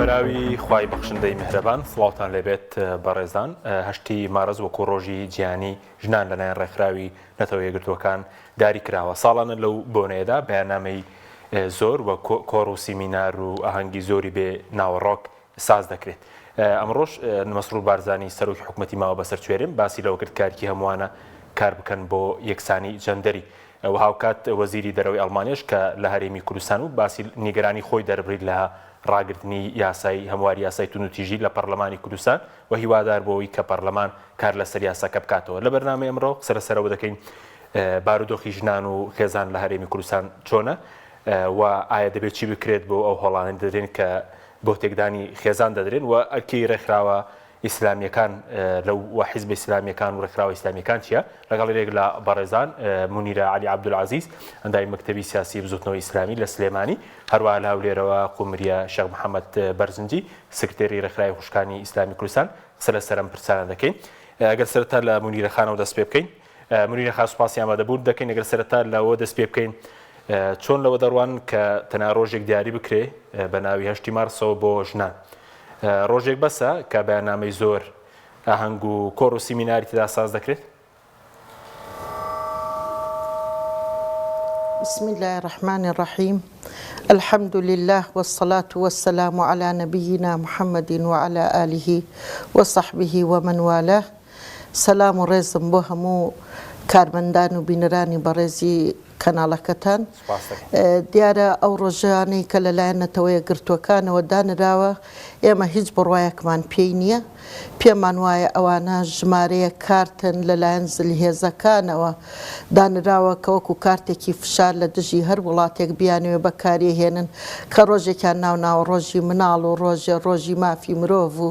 بەناوی خوای بەخشندەی میهرەبان سڵاوتان لێبێت بەڕێزان هەشتی مارس وەکو ڕۆژی جیهانی ژنان لەلایەن ڕێکخراوی نەتەوە یەکگرتووەکان داری کراوە ساڵانە لەو بۆنەیەدا بەیاننامەی زۆر و کۆڕ و سیمینار و ئاهەنگی زۆری بێ ناوەڕۆک ساز دەکرێت. ئەمڕۆش مەسرور بارزانی سەرۆکی حکومەتی ماوە بەسەر چوێرم باسی لەوە کرد کارکی هەمووانە کار بکەن بۆ یەکسانی جەندەری و هاوکات وەزیری دەرەوەی ئەڵمانیش کە لە هەرێمی کوردستان و باسی نیگەرانی خۆی دەربڕی لە ڕاگرتنی یاسای هەمواری یاسای توندوتیژی لە پەرلەمانی کوردستان و هیوادار بۆی کە پەرلەمان کار لەسەر یاساکە بکاتەوە. لە بەرنامەی ئەمڕۆ قسە لەسەرەوە دەکەین بارودۆخی ژنان و خێزان لە هەرێمی کوردستان چۆنە و ئایا دەبێت چی بکرێت بۆ ئەو هۆڵانە دەدرێن کە بۆ تێکدانی خێزان دەدرێن و ئەرکی ڕێکخراوە ئیسلامیەکان لەو و حیزبە ئیسلامیەکان و ڕێکخراوە ئیسلامیەکان چییە؟ لەگەڵ یەک لە بەڕێزان مونیرە عەلی عەبدولعەزیز ئەندامی مەکتەبی سیاسی بزوتنەوەی ئیسلامی لە سلێمانی، هەروەها لە هەولێرەوە قومریە شێخ محەمەد بەرزنجی سکرتێری ڕێکخراوی خوشکانی ئیسلامی کوردستان قسە لەسەر ئەم پرسانە دەکەین. ئەگەر سەرەتا لە مونیرە خانەوە دەست پێ بکەین. منیرە خان سوپاسی ئامادەبوون دەکەین ئەگەر سەرەتا لەوە دەست پێ بکەین چۆن لەوە دەڕوان کە تەنها ڕۆژێک دیاری بکرێ بە ناوی هەشتی مارسەوە بۆ ژنان ڕۆژێک بەسە کە بەیاننامەی زۆر ئاهەنگ و کۆڕ و سیمیناری تێدا ساز دەکرێت؟ بسم الله الرحمن الرحیم الحمد لله والصلاة والسلام على نبينا محمد وعلى آله وصحبه ومن والاه سەلام و ڕێزم بۆ هەموو کارمەندان و بینەرانی بەڕێزی کەناڵەکەتان. دیارە ئەو ڕۆژانەی کە لەلایەن نەتەوە یەکگرتووەکانەوە دانراوە ئێمە هیچ بڕوایەکمان پێی نییە. پێمان وایە ئەوانە ژمارەیەک کارتن لەلایەن زلهێزەکانەوە دانراوە کە وەکو کارتێکی فشار لە دژی هەر وڵاتێک بیانەوێ بەکاریهێنن کە ڕۆژێکیان ناوناوە ڕۆژی مناڵ و ڕۆژێ ڕۆژی مافی مرۆڤ و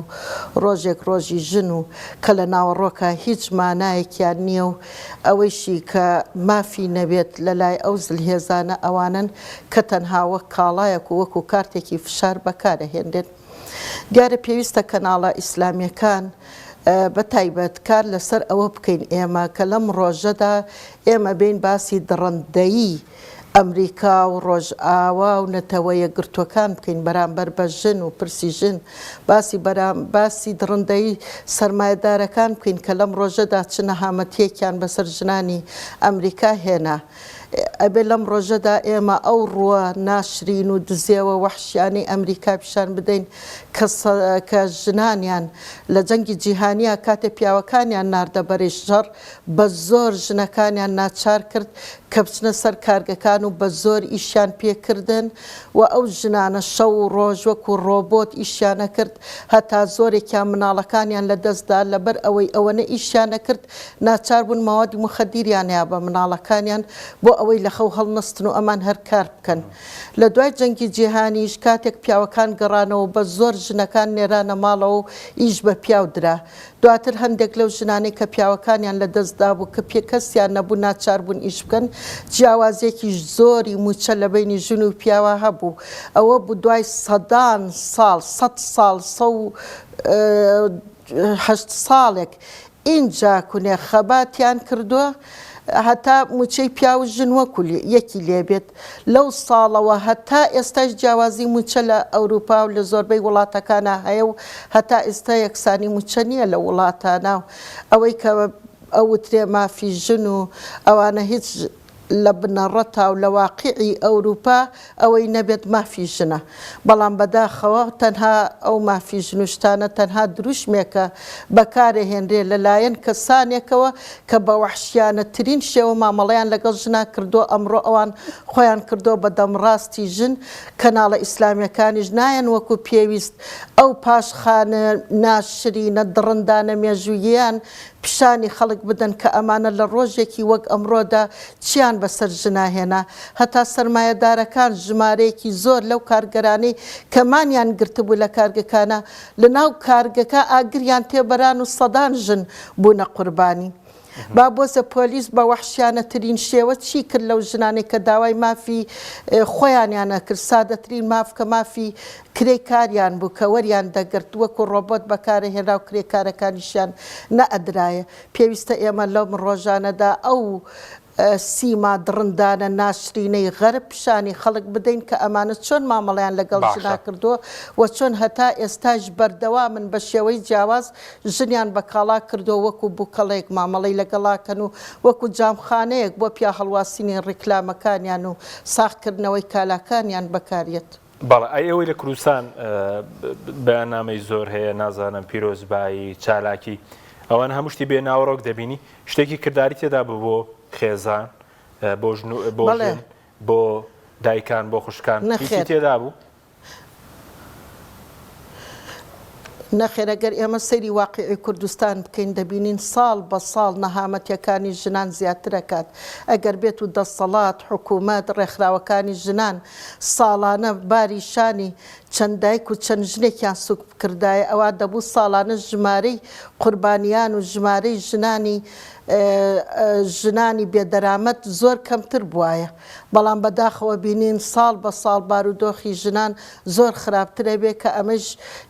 ڕۆژێک ڕۆژی ژن و کە لە ناوەڕۆکا هیچ مانایەکیان نییە و ئەوەیشی کە مافی نەبێت لە لای ئەو زلهێزانە ئەوانەن کە تەنها وەک کاڵایەک و وەکو کارتێکی فشار بەکارەهێنرێن. دیارە پێویستە کەناڵە ئیسلامیەکان بە تایبەت کار لەسەر ئەوە بکەین ئێمە کە لەم ڕۆژەدا ئێمە بێین باسی دڕندەیی ئەمریکا و ڕۆژئاوا و نەتەوە یەکگرتووەکان بکەین بەرامبەر بە ژن و پرسی ژن باسی بەرام باسی دڕندەیی سەرمایەدارەکان بکەین کە لەم ڕۆژەدا چ نەهامەتیەکیان بەسەر ژنانی ئەمریکا هێنا. ئەبێ لەم ڕۆژەدا ئێمە ئەو ڕووە ناشرین و دزێوە وەحشیانەی ئەمریکا پیشان بدەین کە کە ژنانیان لە جەنگی جیهانیا کاتێ پیاوەکانیان ناردە بەرەی شەڕ بە زۆر ژنەکانیان ناچار کرد کە بچنە سەر کارگەکان و بە زۆر ئیشیان پێ کردن و ئەو ژنانە شەو و ڕۆژ وەکو ڕۆبۆت ئیشیان ئەکرد هەتا زۆرێکیان مناڵەکانیان لە دەست دا لەبەر ئەوەی ئەوەنە ئیشیان ئەکرد ناچار بوون مەوادی موخەدیریان یا بە مناڵەکانیان بۆ ئەوەی لە خەو هەڵنەستن و ئەمان هەر کار بکەن. لە دوای جەنگی جیهانیش کاتێک پیاوەکان گەڕانەوە بە زۆر ژنەکان نێرانە ماڵەوە و ئیش بە پیاو درا. دواتر هەندێک لەو ژنانەی کە پیاوەکانیان لە دەست دابوو کە پێ کەسیان نەبوو ناچار بوون ئیش بکەن. جیاوازیەکی زۆری مووچە لە بەینی ژن و پیاوا هەبوو. ئەوە بوو دوای سەدان ساڵ، سەت ساڵ، سەو هەشت ساڵێک ئینجا کونێ خەباتیان کردوە هەتا موچەی پیاو ژن وەکو یەکی لێبێت لەو ساڵەوە هەتا ئێستاش جیاوازی موچە لە ئەوروپا و لە زۆربەی وڵاتەکانا هەیە و هەتا ئیستا یەکسانی موچە نیە لە وڵاتانا و ئەوەی کە ئەوترێ مافی ژن و ئەوانە هیچ لە بنەڕەتا و لە واقیعی ئەوروپا ئەوەی نەبێت مافی ژنە، بەڵام بەداخەوە تەنها ئەو مافی ژن و شتانە تەنها دروشمێکە بەکارەهێنرێ لەلایەن کەسانێکەوە کە بە وەحشیانەترین شێوە مامەڵەیان لەگەڵ ژنا کردووە، ئەمڕۆ ئەوان خۆیان کردووە بە دەمڕاستی ژن، کەناڵە ئیسلامیەکانیش نایەن وەکو پێویست ئەو پاشخانە ناشرینە دڕندانە مێژووییەیان پیشانی خەڵک بدەن کە ئەمانە لە ڕۆژێکی وەک ئەمڕۆدا چیان بەسەر ژنا هێنا، هەتا سەرمایەدارەکان ژمارەیەکی زۆر لەو کارگەرانەی کە مانیان گرتبوو لە کارگەکانا لە ناو کارگەکە ئاگریان تێبەران و سەدان ژن بوونە قوربانی. با بۆزە پۆلیس بە وەحشیانەترین شێوە چی کرد لەو ژنانەی کە داوای مافی خۆیانیان ئەکرد، سادەترین ماف کە مافی کرێی کاریان بوو کە وەریان دەگرت وەکو ڕۆبۆت بەکارەهێنرا و کرێکارەکانیشیان نەئەدرایە. پێویستە ئێمە لەم ڕۆژانەدا ئەو. سیما دڕندانە ناشرینەی غەرب پیشانی خەڵک بدەین کە ئەمانە چۆن مامەڵەیان لەگەڵ ژنا باشە. کردووە و چۆن هەتا ئێستاش بەردەوامن بە شێوەی جیاواز ژنیان بە کاڵا کردووە وەکو بوکەڵەیەک مامەڵەی لەگەڵا کەن و وەکو جامخانەیەک بۆ پیاهەڵواسینی ڕیکلامەکانیان و ساغکردنەوەی کالاکانیان بەکاریەت. بەڵێ ئەی ئەوەی لە کوردستان بەیاننامەی زۆر هەیە نازانم پیرۆزبایی چالاکی ئەوان هەموو شتی بێ ناوەڕۆک دەبینی شتێکی کرداری تێدا بوو بۆ خێزان بۆ ژن و بۆ بەڵێ. ژن بۆ دایکان بۆ خوشکان هیچی نەخێر. تێدا بوو؟ نەخێر ئەگەر ئێمە سەیری واقیعی کوردستان بکەین دەبینین ساڵ بە ساڵ نەهامەتیەکانی ژنان زیاتر ئەکات ئەگەر بێت و دەسەڵات، حکومەت، ڕێکخراوەکانی ژنان ساڵانە باری شانی چەند دایک و چەند ژنێکیان سوک بکردایە ئەوا دەبوو ساڵانە ژمارەی قوربانیان و ژمارەی ژنانی ژنانی بێدەرامەت زۆر کەمتر بوایە بەڵام بەداخەوە بینین ساڵ بە ساڵ بارودۆخی ژنان زۆر خراپتر ئەبێ کە ئەمەیش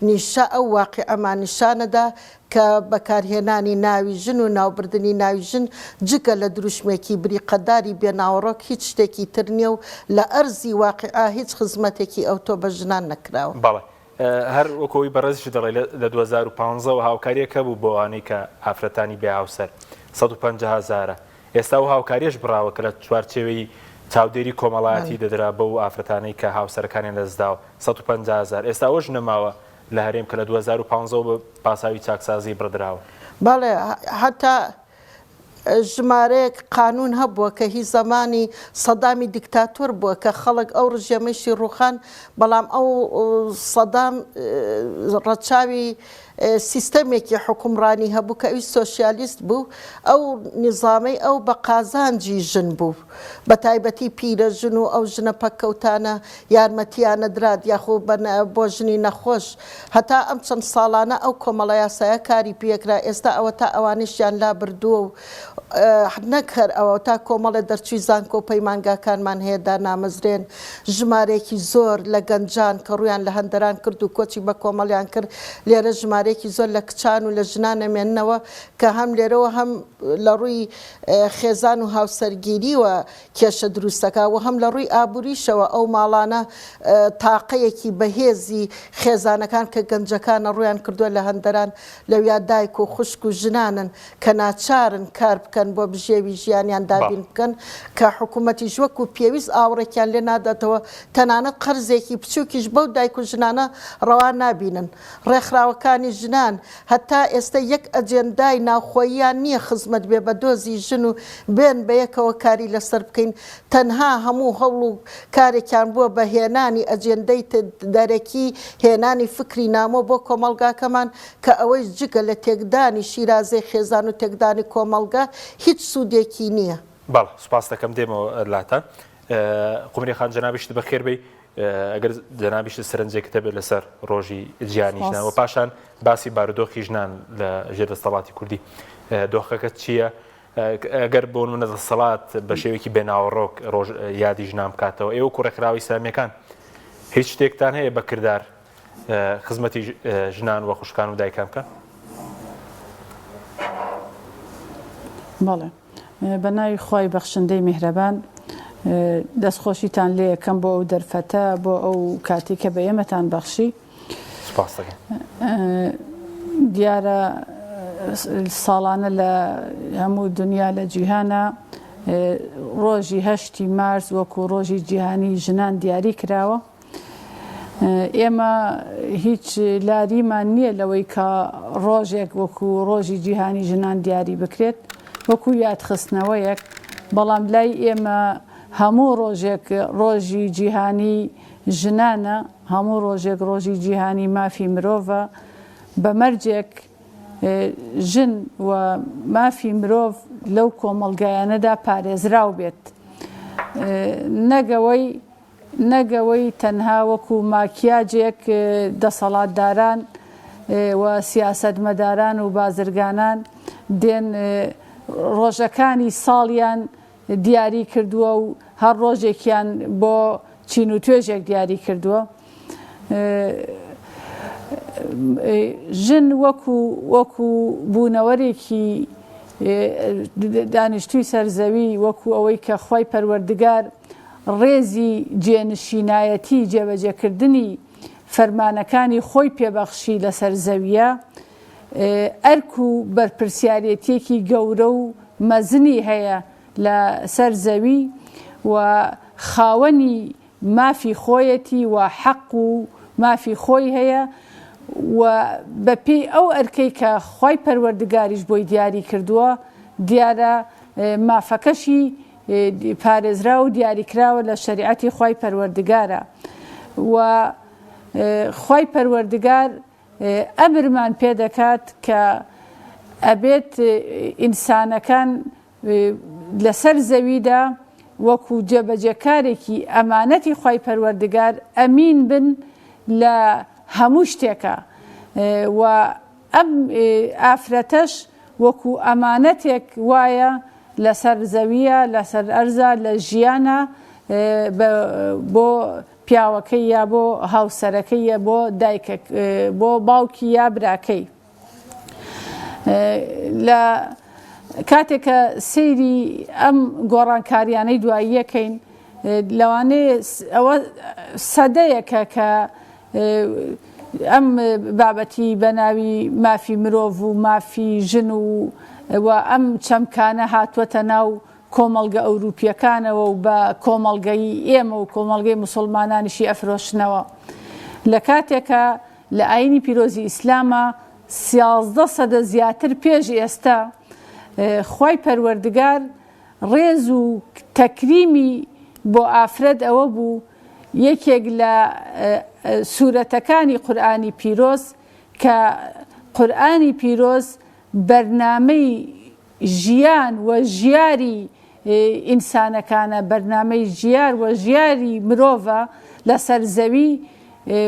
نیشا ئەو واقیعەمان نیشانەدا کە بەکارهێنانی ناوی ژن و ناوبردنی ناوی ژن جگە لە دروشمێکی بریقەداری بێ ناوەڕۆک هیچ شتێکی تر نیە و لە ئەرزی واقیعا هیچ خزمەتێکی ئەوتۆ بە ژنان نەکراوە. بەڵێ هەر وەکو ئەوەی بەڕێزیشت دەڵێی لە 2015 وە هاوکاریەک هەبوو بۆ ئەوانەی کە ئافرەتانی بێ هاوسەر 150 هەزارە ئێستا ئەو هاوکاریەش بڕاوە کە لە چوارچێوەی چاودێری کۆمەڵایەتی دەدرا بەو ئافرەتانەی کە هاوسەرەکانیان لەدەستداوە 150 هەزار ئێستا ئەوەش نەماوە لە هەرێم کە لە 2015 وە بە پاساوی چاکسازی بڕدراوە. بەڵێ هەتا ژمارەیەک قانوون هەبووە کە هی زەمانی سەدامی دیکتاتۆر بووە کە خەڵک ئەو ڕژێمەیشی ڕووخان بەڵام ئەو سەدام ڕەچاوی سیستەمێکی حوکمڕانی هەبوو کە ئەویش سۆسیالیست بوو ئەو نیزامەی ئەو بە قازانجی ژن بوو بە تایبەتی پیرە ژن و ئەو ژنە پەککەوتانە یارمەتیان نەدرات یاخۆ بۆ ژنی نەخۆش هەتا ئەم چەند ساڵانە ئەو کۆمەڵە یاسایە کاری پێکرا ئێستا ئەوەتا ئەوانەشیان لابردووە و نەک هەر ئەوە تا کۆمەڵێ دەرچووی زانکۆ و پەیمانگاکانمان هەیە دانامەزرێن ژمارەیەکی زۆر لە گەنجان کە ڕوویان لە هەندەران کرد و کۆچی بە کۆمەڵیان کرد لێرە ژمارەیەکی زۆر لە کچان و لە ژنان ئەمێننەوە کە هەم لێرەوە هەم لە ڕووی خێزان و هاوسەرگیریوە کێشە دروست دەکات و هەم لە ڕووی ئابووریشەوە ئەو ماڵانە تاقەیەکی بەهێزی خێزانەکان کە گەنجەکانە ڕوویان کردووە لە هەندەران لەویا دایک و خوشک و ژنانن کە ناچارن کار بکەن بۆ بژێوی ژیانیان دابین بکەن کە حکوومەتیش وەکو پێویست ئاوڕێکیان لێ ناداتەوە تەنانەت قەرزێکی بچووکیش بەو دایک و ژنانە ڕەوا نابینن. ڕێکخراوەکانی ژنان هەتا ئێستە یەک ئەجێندای ناوخۆییان نییە خزمەت بێ بە دۆزی ژن و بێن بەیەکەوە کاری لەسەر بکەین تەنها هەموو هەوڵ و کارێکیان بووە بە هێنانی ئەجێندەی دەرەکی هێنانی فکری نامۆ بۆ کۆمەڵگاکەمان کە ئەوەیش جگە لە تێکدانی شیرازەی خێزان و تێکدانی کۆمەڵگا هیچ سوودێکی نییە. بەڵێ سوپاست دەکەم دێمەوە لاتان. قومری خان جەنابیشت بەخێر بێی ئەگەر جەنابیشت سەرنجێکت هەبێت لەسەر ڕۆژی جیهانی ژنان و پاشان باسی بارودۆخی ژنان لە ژێر دەستەڵاتی کوردی دۆخەکە چییە؟ ئەگەر بۆ نمونە دەسەڵات بە شێوەیەکی بێناوەڕۆک ڕۆژ یادی ژنان بکاتەوە ئێوە و ڕێکخراوە ئیسلامیەکان هیچ شتێکتان هەیە بە کردار خزمەتی ژنان و خوشکان و دایکان بکەن؟ بەڵێ بە ناوی خوای بەخشندەی میهرەبان دەستخۆشیتان لێ ئەکەم بۆ ئەو دەرفەتە بۆ ئەو کاتی کە بە ئێمەتان بەخشی سپاس دەکەین. دیارە ساڵانە لە هەموو دنیا لە جیهانە ڕۆژی هەشتی مارس وەکو ڕۆژی جیهانی ژنان دیاری کراوە. ئێمە هیچ لاریمان نییە لەوەی کە ڕۆژێک وەکو ڕۆژی جیهانی ژنان دیاری بکرێت وەکو یادخستنەوەیەک، بەڵام لای ئێمە هەموو ڕۆژێک ڕۆژی جیهانی ژنانە، هەموو ڕۆژێک ڕۆژی جیهانی مافی مرۆڤە، بە مەرجێک ژن و مافی مرۆڤ لەو کۆمەڵگایانەدا پارێزراو بێت، نەک ئەوەی نەک ئەوەی تەنها وەکو ماکیاجێک دەسەڵاتداران و سیاسەتمەداران و بازرگانان دێن ڕۆژەکانی ساڵیان دیاری کردووە و هەر ڕۆژێکیان بۆ چین و توێژێک دیاری کردووە. ژن وەکو وەکو بوونەوەرێکی. دانیشتووی سەر زەوی وەکو ئەوەی کە خوای پەروەردگار ڕێزی جێنشینایەتی جێبەجێکردنی فەرمانەکانی خۆی پێبەخشی لەسەر زەویە ئەرک و بەرپرسیارێتیەکی گەورە و مەزنی هەیە لە سەر زەوی و خاوەنی مافی خۆیەتی و حەق و مافی خۆی هەیە و بە پێی ئەو ئەرکەی کە خوای پەروەردگاریش بۆی دیاری کردووە دیارە مافەکەشی پارێزراو و دیاریکراوە لە شەریعەتی خوای پەروەردگارە و خوای پەروەردگار ئەمرمان پێ دەکات کە ئەبێت ئینسانەکان لەسەر زەویدا وەکو جێبەجێکارێکی ئەمانەتی خوای پەروەردگار ئەمین بن لە هەموو شتێکا و ئەم ئافرەتەش وەکو ئەمانەتێک وایە لەسەر زەویە لەسەر ئەرزا لە ژیانە بۆ پیاوەکەی یا بۆ هاوسەرەکەی یا بۆ دایکە بۆ باوکی یا براکەی. لە کاتێک کە سەیری ئەم گۆڕانکاریانەی دواییەکەین لەوانەیە ئەوە سەدەیەکە کە ئەم بابەتی بە ناوی مافی مرۆڤ و مافی ژن و و ئەم چەمکانە هاتووەتە ناو کۆمەڵگە ئەوروپیەکانەوە و بە کۆمەڵگەی ئێمە و کۆمەڵگەی موسڵمانانیشی ئەفرۆشنەوە لە کاتێکە لە ئاینی پیرۆزی ئیسلاما سیازدە سەدە زیاتر پێش ئێستا خوای پەروەردگار ڕێز و تەکریمی بۆ ئافرەت ئەوە بوو یەکێک لە سورەتەکانی قورئانی پیرۆز کە قورئانی پیرۆز بەرنامەی ژیان و ژیاری ئینسانەکانە، بەرنامەی ژیار و ژیاری مرۆڤە لەسەر زەوی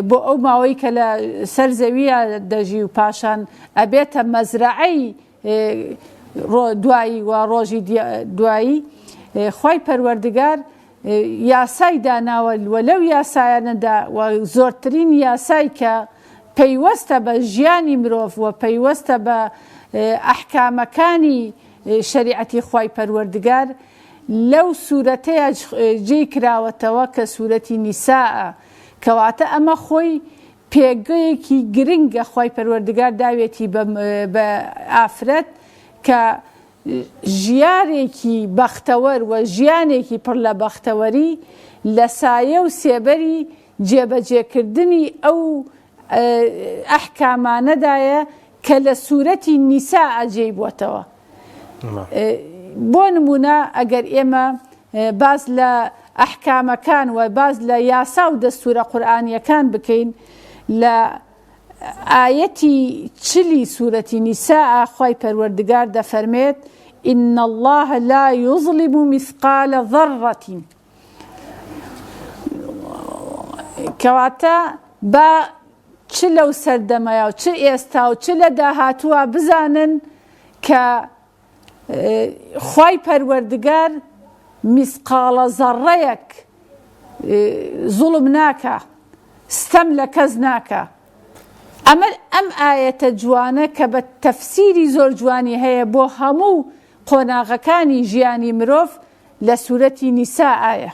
بۆ ئەو ماوەی کە لە سەر زەویە دەژی و پاشان ئەبێتە مەزرەعەی دوایی و ڕۆژی دوایی خوای پەروەردگار یاسای داناوە و لەو یاسایانەدا و زۆرترین یاسای کە پەیوەستە بە ژیانی مرۆڤ و پەیوەستە بە ئەحکامەکانی شەریعەتی خوای پەروەردگار لەو سورەتەیا جێی کراوەتەوە کە سورەتی نیساءە کەواتە ئەمە خۆی پێگەیەکی گرنگە خوای پەروەردگار داوێتی بە ئافرەت کە ژیارێکی بەختەوەر و ژیانێکی پڕ لە بەختەوەری لە سایە و سێبەری جێبەجێکردنی ئەو ئەحکامانەدایە کە لە سورەتی نیساء جێی بۆتەوە. بۆ نمونە ئەگەر ئێمە باس لە ئەحکامەکان و باس لە یاسا و دەستورە قورئانیەکان بکەین لە ئایەتی چلی سورەتی نیساء خوای پەروەردگار دەفەرمێت ان اللە لا یظلم مثقال ذرة کەواتە با چ لەو سەردەمەیا و چ ئێستا و چ لە داهاتووە بزانن کە خوای پەروەردگار میسقاڵە زەڕەیەک زوڵم ناکا ستەم لە کەس ناکا ئەمە ئەم ئایەتە جوانە کە بە تەفسیری زۆر جوانی هەیە بۆ هەموو قۆناغەکانی ژیانی مرۆڤ لە سورەتی نیسا ئایە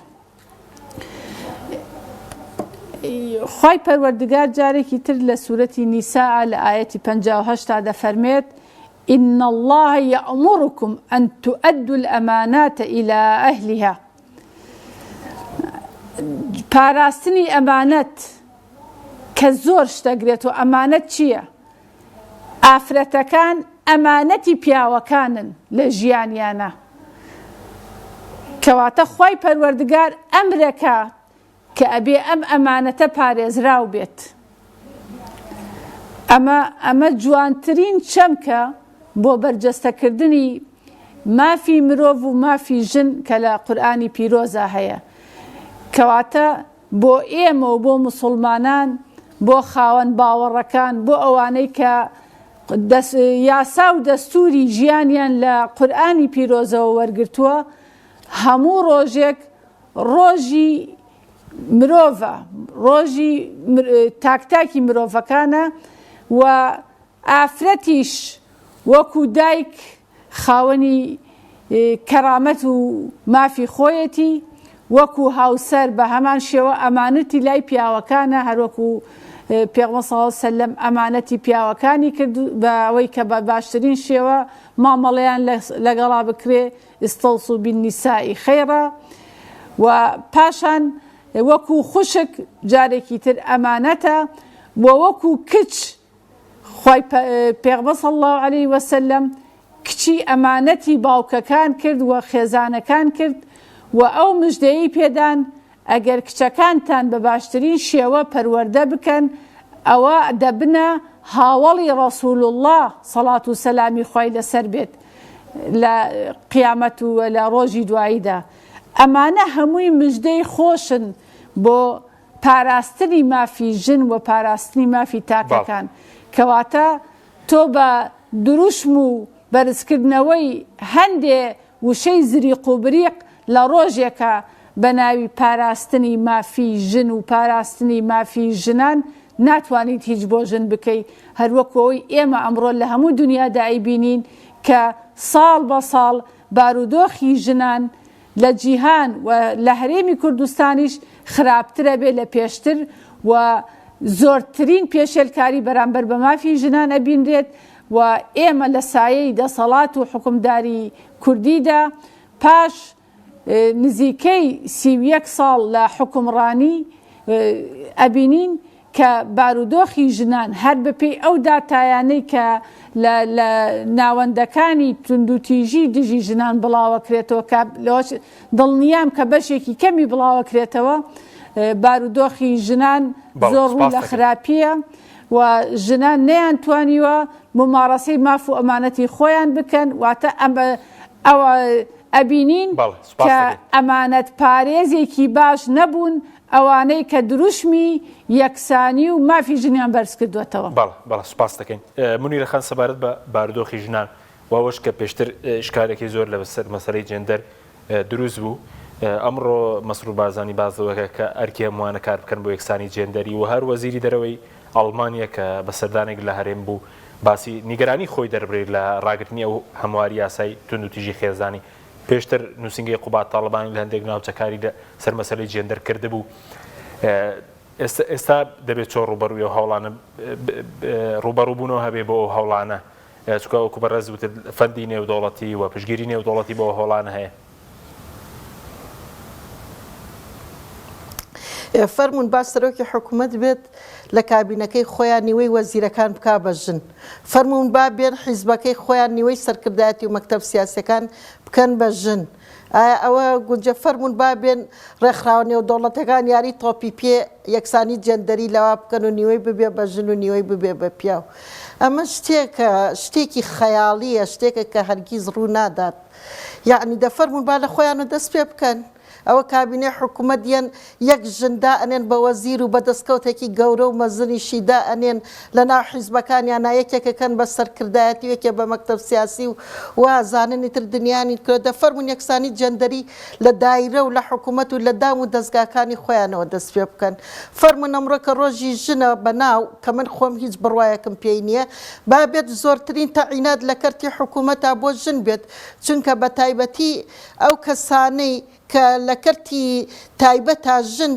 خوای پەروەردگار جارێکی تر لە سورەتی نیسا لە ئایەتی 58 تا دەفەرمێت إن الله يأمركم أن تؤدوا الأمانات إلى أهلها پاراستنی ئەمانەت کە زۆر شتەگرێت و ئەمانەت چییە؟ ئافرەتەکان ئەمانەتی پیاوەکانن لە ژیانیانا کەواتە خوای پەروەردگار ئەمرەکا کە ئەبێ ئەم ئەمانەتە پارێزراو بێت ئەمە ئەمە جوانترین چەمکە بۆ بەرجەستەکردنی مافی مرۆڤ و مافی ژن کە لە قورئانی پیرۆزا هەیە کەواتە بۆ ئێمە و بۆ موسوڵمانان، بۆ خاوەن باوەڕەکان، بۆ ئەوانەی کە یاسا و دەستووری ژیانیان لە قورئانی پیرۆزەوە وەرگرتووە، هەموو ڕۆژێک ڕۆژی مرۆڤە، ڕۆژی تاک تاکی مرۆڤەکانە و ئافرەتیش وەکو دایک. خاوەنی کەرامەت و مافی خۆیەتی، وەکو هاوسەر بە هەمان شێوە ئەمانەتی لای پیاوەکانە هەروەکو پێغمبەر صلی اللە علیە وسلم ئەمانەتی پیاوەکانی کرد بە ئەوەی کە بە باشترین شێوە مامەڵەیان لەگەڵا بکرێ استوصوا بالنساء خیرا و پاشان وەکو خوشک جارێکی تر ئەمانەتە و وەکو کچ خوای پێغمبەر صلی اللە علیه وسلم کچی ئەمانەتی باوکەکان کرد و خێزانەکان کرد و ئەو مژدەیەی پێدان ئەگەر کچەکانتان بە باشترین شێوە پەروەردە بکەن ئەوە دەبنە هاوەڵی ڕەسول اللە سەڵات و سەلامی خوای لەسەر بێت لە قیامەت و لە ڕۆژی دواییدا ئەمانە هەمووی مژدەی خۆشن بۆ پاراستنی مافی ژن و پاراستنی مافی تاکەکان کەواتە تۆ بە دروشم و بەرزکردنەوەی هەندێ وشەی زریق و بریق لە ڕۆژێکا بە ناوی پاراستنی مافی ژن و پاراستنی مافی ژنان ناتوانیت هیچ بۆ ژن بکەی هەروەکو ئەوەی ئێمە ئەمڕۆ لە هەموو دونیادا ئەیبینین کە ساڵ بە ساڵ بارودۆخی ژنان لە جیهان و لە هەرێمی کوردستانیش خراپترەبێ لە پێشتر و زۆرترین پێشێلکاری بەرامبەر بە مافی ژنان ئەبینرێت و ئێمە لە سایەی دەسەڵات و حوکمداری کوردیدا پاش نزیکەی 31 ساڵ لە حوکمڕانی ئەبینین کە بارودۆخی ژنان هەر بەپێی ئەو داتایانەی کە لە لە ناوەندەکانی توندوتیژی دژی ژنان بڵاوەکرێتەوە کە لەوەش دڵنیام کە بەشێکی کەمی بڵاوەکرێتەوە بارودۆخی ژنان زۆر ڕوو لە خراپییە و ژنان نەیانتوانیوە مومارەسەی ماف و ئەمانەتی خۆیان بکەن واتە ئەمە ئەوە ئەبینین کە ئەمانەت پارێزێکی باش نەبوون ئەوانەی کە دروشمی یەکسانی و مافی ژنیان بەرز کردووەتەوە. بەڵێ بەڵێ سوپاست دەکەین. مونیرە خان سەبارەت بە بارودۆخی ژنان و ئەوەش کە پێشتر ئیشکالێکی زۆر لە سەر مەسەلەی جێندەر دروست بوو، ئەمڕۆ مەسرور بارزانی باس لەوە کرد کە ئەرکی هەمووانە کار بکەن بۆ یەکسانی جێندەری و هەر وەزیری دەرەوەی ئەڵمانیا کە بە سەردانێک لە هەرێم بوو باسی نیگەرانی خۆی دەربڕی لە ڕاگرتنی ئەو هەمواری یاسای توندوتیژی خێزانی. پێشتر نووسینگەی قوباد تاڵەبانی لە هەندێک ناوچە کاری لە سەر مەسەلەی جێندەر کردبوو. ئێستا ئێستا دەبێت چۆن ڕووبەڕووی ئەو هەوڵانە ڕووبەڕووبوونەوە هەبێ بۆ ئەو هەوڵانە چونکە وەکو بەڕێز وتت فەندی نێودەوڵەتی و پشتگیری نێودەوڵەتی بۆ ئەو هەوڵانە هەیە. فەرموون با سەرۆکی حکومەت بێت لە کابینەکەی خۆیان نیوەی وەزیرەکان بکا بە ژن. فەرموون با بێن حیزبەکەی خۆیان نیوەی سەرکردایەتی و مەکتەب سیاسیەکان بکەن بە ژن. ئایا ئەوە گونجە فەرموون با بێن ڕێکخراوە نێودەوڵەتەکان یاری تۆپی پێ یەکسانی جێندەری لەوا بکەن و نیوەی ببێ بە ژن و نیوەی ببێ بە پیاو. ئەمە شتێکە شتێکی خەیاڵیە شتێکە کە هەرگیز ڕوو نادات. یەعنی دەفەرموون با لە خۆیانەوە دەست پێ بکەن. ئەوە کابینەی حکومەت یەن یەک ژن دائەنێن بە وەزیر و بە دەستکەوتێکی گەورە و مەزنیشی دائەنێن لە ناو حیزبەکانیانا یەکێک ئەکەن بە سەرکردایەتی و یەکێ بە مەکتەب سیاسی و وا زانن ئیتر دنیانی کرد دە فەرموون یەکسانی جێندەری لە دایرە و لە حکومەت و لە دام و دەزگاکانی خۆیانەوە دەست پێ بکەن فەرموون ئەمڕۆ کە ڕۆژی ژنە بە ناو کە من خۆم هیچ بڕوایەکم پێی نییە با بێت زۆرترین تەعینات لە کەرتی حکومەتا بۆ ژن بێت چونکە بە تایبەتی ئەو کەسانەی کە لە کەرتی تایبەتا ژن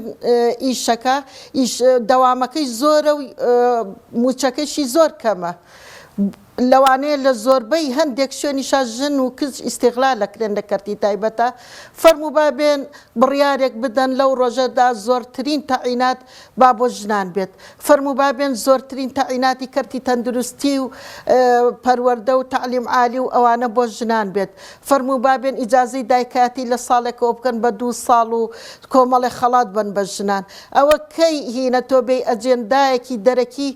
ئیشەکە ئیش دەوامەکەی زۆرە و موچەکەشی زۆر کەمە لەوانەیە لە زۆربەی هەندێک شوێنیشا ژن و کچ ئیستیغلال ئەکرێن لە کەرتی تایبەتا فەرموو با بێن بڕیارێک بدەن لەو ڕۆژەدا زۆرترین تەعینات با بۆ ژنان بێت. فەرموو با بێن زۆرترین تەعیناتی کەرتی تەندروستی و پەروەردە و تەعلیم عالی و ئەوانە بۆ ژنان بێت. فەرموو با بێن ئیجازەی دایکایەتی لە ساڵێکەوە بکەن بە دوو ساڵ و کۆمەڵێ خەڵات بەن بە ژنان. ئەوە کەی هینە تۆ بێی ئەجێندایەکی دەرەکی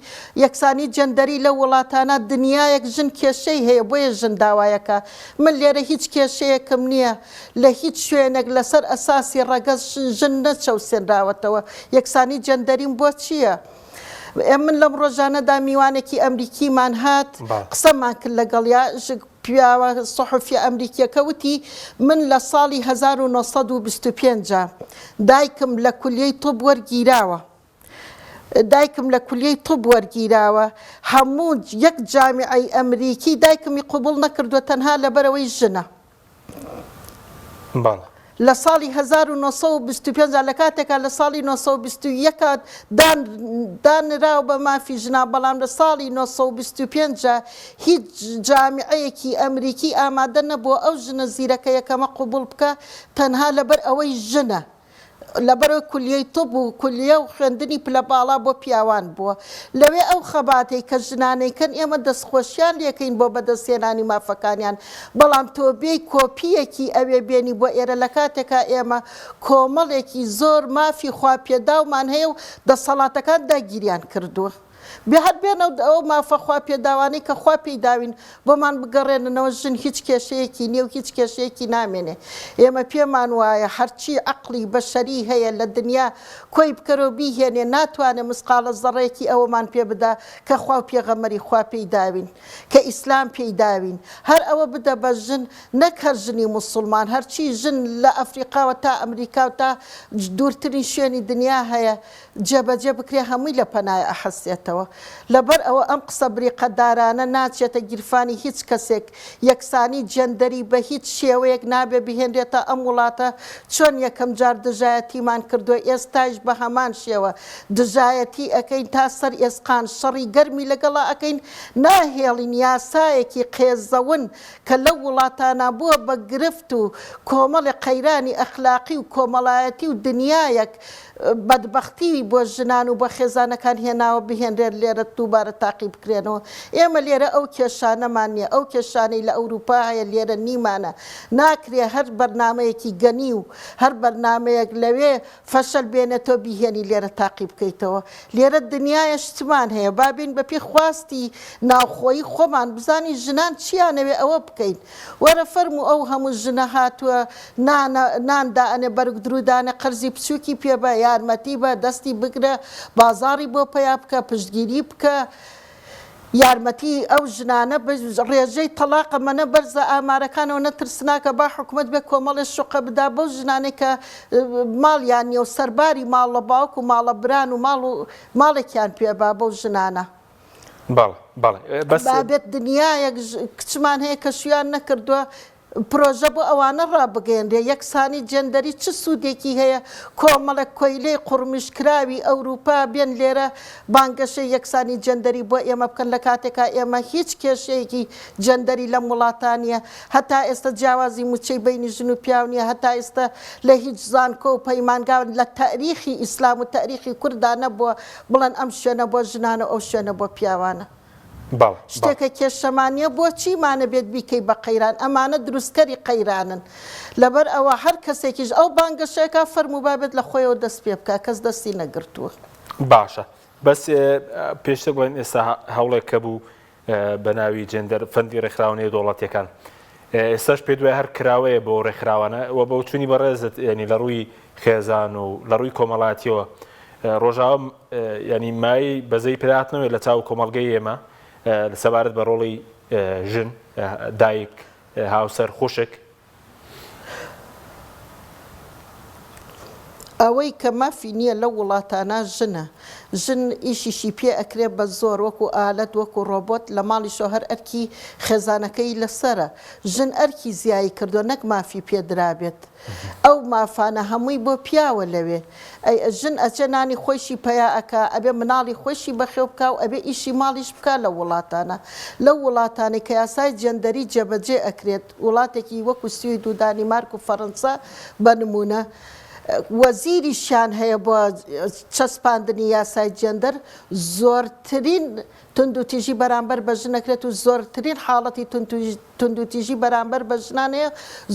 یەکسانی جێندەری لەو وڵاتانە دنیایەک ژن کێشەی هەیە بۆیە ژن داوایەکا. من لێرە هیچ کێشەیەکم نییە. لە هیچ شوێنێک لەسەر ئەساسی ڕەگەز ژن نەچەوسێنراوەتەوە، یەکسانی جێندەریم بۆ چییە؟ من لەم ڕۆژانەدا میوانێکی ئەمریکیمان هات، قسەمان کرد لەگەڵیا، پیاوە سوحوفیە ئەمریکیەکە وتی من لە ساڵی 1925 دایکم لە کولیەی طب وەرگیراوە. دایکم لە کولیەی طب وەرگیراوە هەموو یەک جامیعەی ئەمریکی دایکمی قبوڵ نەکردووە تەنها لەبەرئەوەی ژنە. بەڵێ. لە ساڵی 1925 دا لە کاتێکا لە ساڵی 921 دان دانراوە بە مافی ژنان بەڵام لە ساڵی 925 دا هیچ جامیعەیەکی ئەمریکی ئامادە نەبووە ئەو ژنە زیرەکە یەکەمە قبوڵ بکا تەنها لەبەر ئەوەی ژنە. لەبەرئەوەی کولیەی طب و کولیە و خوێندنی پلە باڵا بۆ پیاوان بووە لەوێ ئەو خەباتەی کە ژنان ئەیکەن ئێمە دەستخۆشیان لێکەین بۆ بەدەستهێنانی مافەکانیان بەڵام تۆ بێی کۆپیەکی ئەوێ بێنی بۆ ئێرە لەکاتێکا ئێمە کۆمەڵێکی زۆر مافی خواپێداومان هەیە و دەسەڵاتەکان داگیریان کردووە. بێ هەر بێنەو ئەو مافە خوا پێداوانەی کە خوا پێی داوین بۆمان بگەڕێننەوە ژن هیچ کێشەیەکی نیە و هیچ کێشەیەکی نامێنێ ئێمە پێمان وایە هەرچی عەقڵی بەشەری هەیە لە دنیا کۆی بکەرەوە بیهێنێ ناتوانێ مسقاڵە زەڕەیەکی ئەوەمان پێ بدا کە خوا و پێغەمبەری خوا پێی داوین کە ئیسلام پێی داوین هەر ئەوە بدە بە ژن نەک هەر ژنی موسوڵمان هەرچی ژن لە ئەفریقاوە تا ئەمریکا و تا دوورترین شوێنی دنیا هەیە جێبەجێ بکرێ هەمووی لە پەنای ئەحەسێتەوە. لەبەر ئەوە ئەم قسە بریقەدارانە ناچێتە گیرفانی هیچ کەسێک. یەکسانی جێندەری بە هیچ شێوەیەک نابێ بهێنرێتە ئەم وڵاتە، چۆن یەکەم جار دژایەتیمان کردووە ئێستایش بە هەمان شێوە دژایەتی ئەکەین تا سەر ئێسقان شەڕی گەرمی لەگەڵا ئەکەین ناهێڵین یاسایەکی قێزەون کە لەو وڵاتانە بووە بە گرفت و کۆمەڵێ قەیرانی ئەخلاقی و کۆمەڵایەتی و دنیایەک بەدبەختی بۆ ژنان و بۆ خێزانەکان هێناوە بهێنرێن لێرە دووبارە تاقی بکرێنەوە ئێمە لێرە ئەو کێشانەمان نیە ئەو کێشانەی لە ئەوروپا هەیە لێرە نیمانە ناکرێ هەر بەرنامەیەکی گەنی و هەر بەرنامەیەک لەوێ فەشەل بێنێ تۆ بیهێنی لێرە تاقی بکەیتەوە لێرە دنیایە شتمان هەیە با بێین بەپێی خواستی ناوخۆیی خۆمان بزانین ژنان چیانەوێ ئەوە بکەین وەرە فەرموو ئەو هەموو ژنە هاتووە نانە نان دائەنێ بەرگ دروو دانێ قەرزی بچووکی پێ بە یارمەتی بە دەستی بگرە بازاڕی بۆ پەیا بکە پشتگیری بکە یارمەتی ئەو ژنانە بە ڕێژەی تەڵاق ئەمەنە بەرزە ئامارەکان ئەوەنە ترسناکە با حکومەت بێ کۆمەڵێ شوقە بدا بەو ژنانەی کە ماڵیان نیە و سەرباری ماڵە باوک و ماڵە بران و ماڵ و ماڵێکیان پێ با بەو ژنانە. بەڵێ بەڵێ بەس. با بێت دنیایەک کچمان هەیە کە شویان نەکردوە پرۆژە بۆ ئەوانە ڕابگەیەنرێ یەکسانی جێندەری چ سوودێکی هەیە کۆمەڵێک کۆیلەی قوڕمیشکراوی ئەوروپا بێن لێرە بانگەشەی یەکسانی جێندەری بۆ ئێمە بکەن لە کاتێکا ئێمە هیچ کێشەیەکی جێندەری لەم وڵاتە نیە هەتا ئێستا جیاوازی موچەی بەینی ژن و پیاو نیە هەتا ئێستا لە هیچ زانکۆ و پەیمانگا لە تەئریخی ئیسلام و تەئریخی کوردا نەبووە بڵێن ئەم شوێنە بۆ ژنانە و ئەو شوێنە بۆ پیاوانە. بەڵێ. شتێکە کێشەمان نیە بۆچیمان ئەبێت بیکەی بە قەیران ئەمانە دروستکەری قەیرانن لەبەر ئەوە هەر کەسێکیش ئەو بانگەشەیەکا فەرموو با بێت لە خۆیەوە دەست پێ بکا کەس دەستی نەگرتووە. باشە بەس پێشتر بڵێن ئێستا هەوڵێک هەبوو بە ناوی جێندەر فەندی ڕێکخراوە نێودەوڵەتیەکان ئێستاش پێت وایە هەر کراوەیە بۆ ڕێکخراوانە و بەوچوونی بەڕێزت ینی لە ڕووی خێزان و لە ڕووی کۆمەڵاتیەوە ڕۆژاوە ینی مای بەزەی پێداتنەوەی لە چاو کۆمەڵگەی ئێمە سەبارەت بە ڕۆڵی ژن دایک هاوسەر خوشک ئەوەی کە مافی نیە لەو وڵاتانە ژنە، ژن ئیشیشی پێ ئەکرێ بە زۆر وەکو ئالەت وەکو ڕۆبۆت لە ماڵیشەوە هەر ئەرکی خێزانەکەی لەسەرە، ژن ئەرکی زیایی کردوە نەک مافی پێ درابێت ئەو مافانە هەمووی بۆ پیاوە لەوێ ئەی ژن ئەچێ نانی خۆیشی پەیا ئەکا ئەبێ مناڵی خۆیشی بەخێو بکا و ئەبێ ئیشی ماڵیش بکا لەو وڵاتانە لەو وڵاتانەی کە یاسای جێندەری جێبەجێ ئەکرێت وڵاتێکی وەکو سوید و دانیمارک و فەرەنسا بە نموونە وەزیریشیان هەیە بۆ چەسپاندنی یاسای جێندەر، زۆرترین توندوتیژی بەرامبەر بە ژن ئەکرێت و زۆرترین حاڵەتی توندوتیژی بەرامبەر بە ژنان هەیە،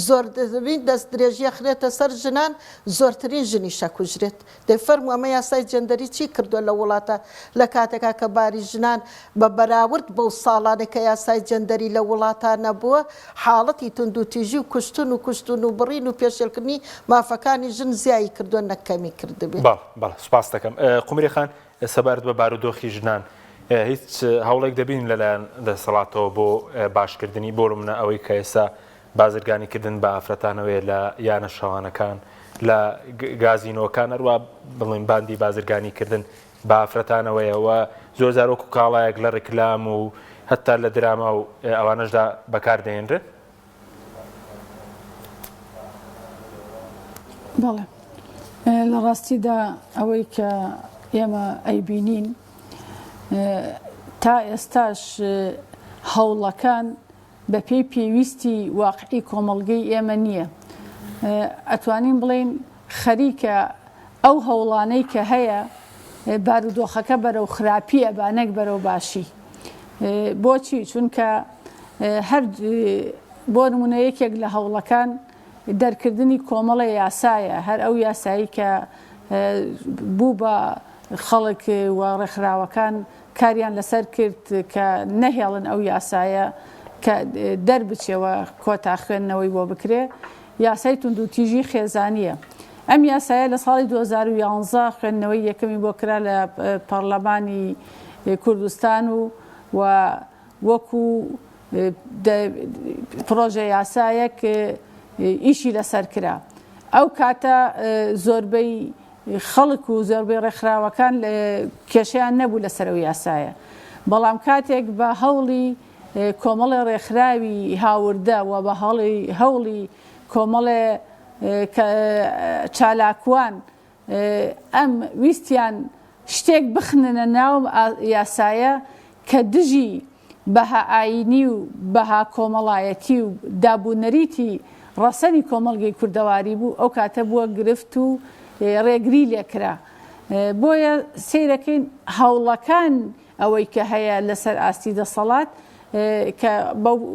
زۆرترین دەستدرێژی ئەخرێتە سەر ژنان، زۆرترین ژنیش ئەکوژرێت. دەی فەرموو ئەمە یاسای جێندەری چی کردووە لەو وڵاتە لە کاتێکا کە باری ژنان بە بەراورد بەو ساڵانەی کە یاسای جێندەری لەو وڵاتە نەبووە حاڵەتی توندوتیژی و کوشتن و کوشتن و بڕین و پێشێلکردنی مافەکانی ژن زیایی کردووە نەک کەمی کردبێ. بەڵێ بەڵێ سوپاست دەکەم قومری خان سەبارەت بە بارودۆخی ژنان هیچ هەوڵێک دەبینین لەلایەن دەسەڵاتەوە بۆ باشکردنی بۆ نمونە ئەوەی کە ئێستا بازرگانی کردن بە ئافرەتانەوەیە لە یانە شەوانەکان، لە گازینۆکان، هەروا بڵێن باندی بازرگانی کردن. بە ئافرەتانەوەیە و زۆر جار وەکو کاڵایەک لە ڕیکلام و هەتا لە دراما و ئەوانەشدا بەکار دەهێنرێت؟ بەڵێ لە ڕاستیدا ئەوەی کە ئێمە ئەیبینین تا ئێستاش هەوڵەکان بەپێی پێویستی واقعی کۆمەڵگەی ئێمە نییە. ئەتوانین بڵێین خەریکە ئەو هەوڵانەی کە هەیە بارودۆخەکە بەرەو خراپی ئەبا نەک بەرەو باشی. بۆچی؟ چونکە هەر بۆ نمونە یەکێک لە هەوڵەکان دەرکردنی کۆمەڵێ یاسایە، هەر ئەو یاسایی کە بوو بە خەڵک و ڕێکخراوەکان کاریان لەسەر کرد کە نەهێڵن ئەو یاسایە کە دەربچێ و کۆتا خوێندنەوەی بۆ بکرێ، یاسای توندوتیژی خێزانییە. ئەم یاسایە لە ساڵی 2011 خوێندنەوەی یەکەمی بۆ کرا لە پەڕلەمانی کوردستان و و وەکو پڕۆژە یاسایەک ئیشی لەسەر کرا. ئەو کاتە زۆربەی خەڵک و زۆربەی ڕێکخراوەکان کێشەیان نەبوو لەسەر ئەو یاسایە، بەڵام کاتێک بە هەوڵی کۆمەڵێ ڕێکخراوی هاوردە و بە هەوڵی کۆمەڵێ چالاکوان ئەم ویستیان شتێک بخننە ناو یاسایە کە دژی بەها ئایینی و بەها کۆمەڵایەتی و دابونەریتی ڕەسەنی کۆمەڵگەی کوردەواری بوو، ئەو کاتە بووە گرفت و ڕێگری لێکرا. بۆیە سەیرەکەین هەوڵەکان ئەوەی کە هەیە لەسەر ئاستی دەسەڵات کە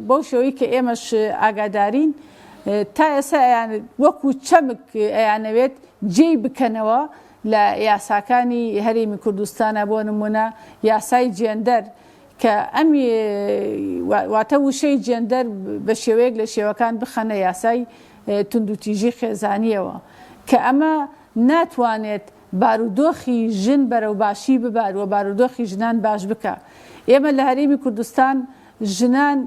بەو شێوەی کە ئێمەش ئاگادارین تا ئێستا ئەیان وەکو چەمک ئەیانەوێت جێی بکەنەوە لە یاساکانی هەرێمی کوردستانە بۆ نمونە یاسای جێندەر کە ئەم واتە وشەی جێندەر بە شێوەیەک لە شێوەکان بخەنە یاسای توندوتیژی خێزانیەوە کە ئەمە ناتوانێت بارودۆخی ژن بەرەو باشی ببات و بارودۆخی ژنان باش بکا. ئێمە لە هەرێمی کوردستان ژنان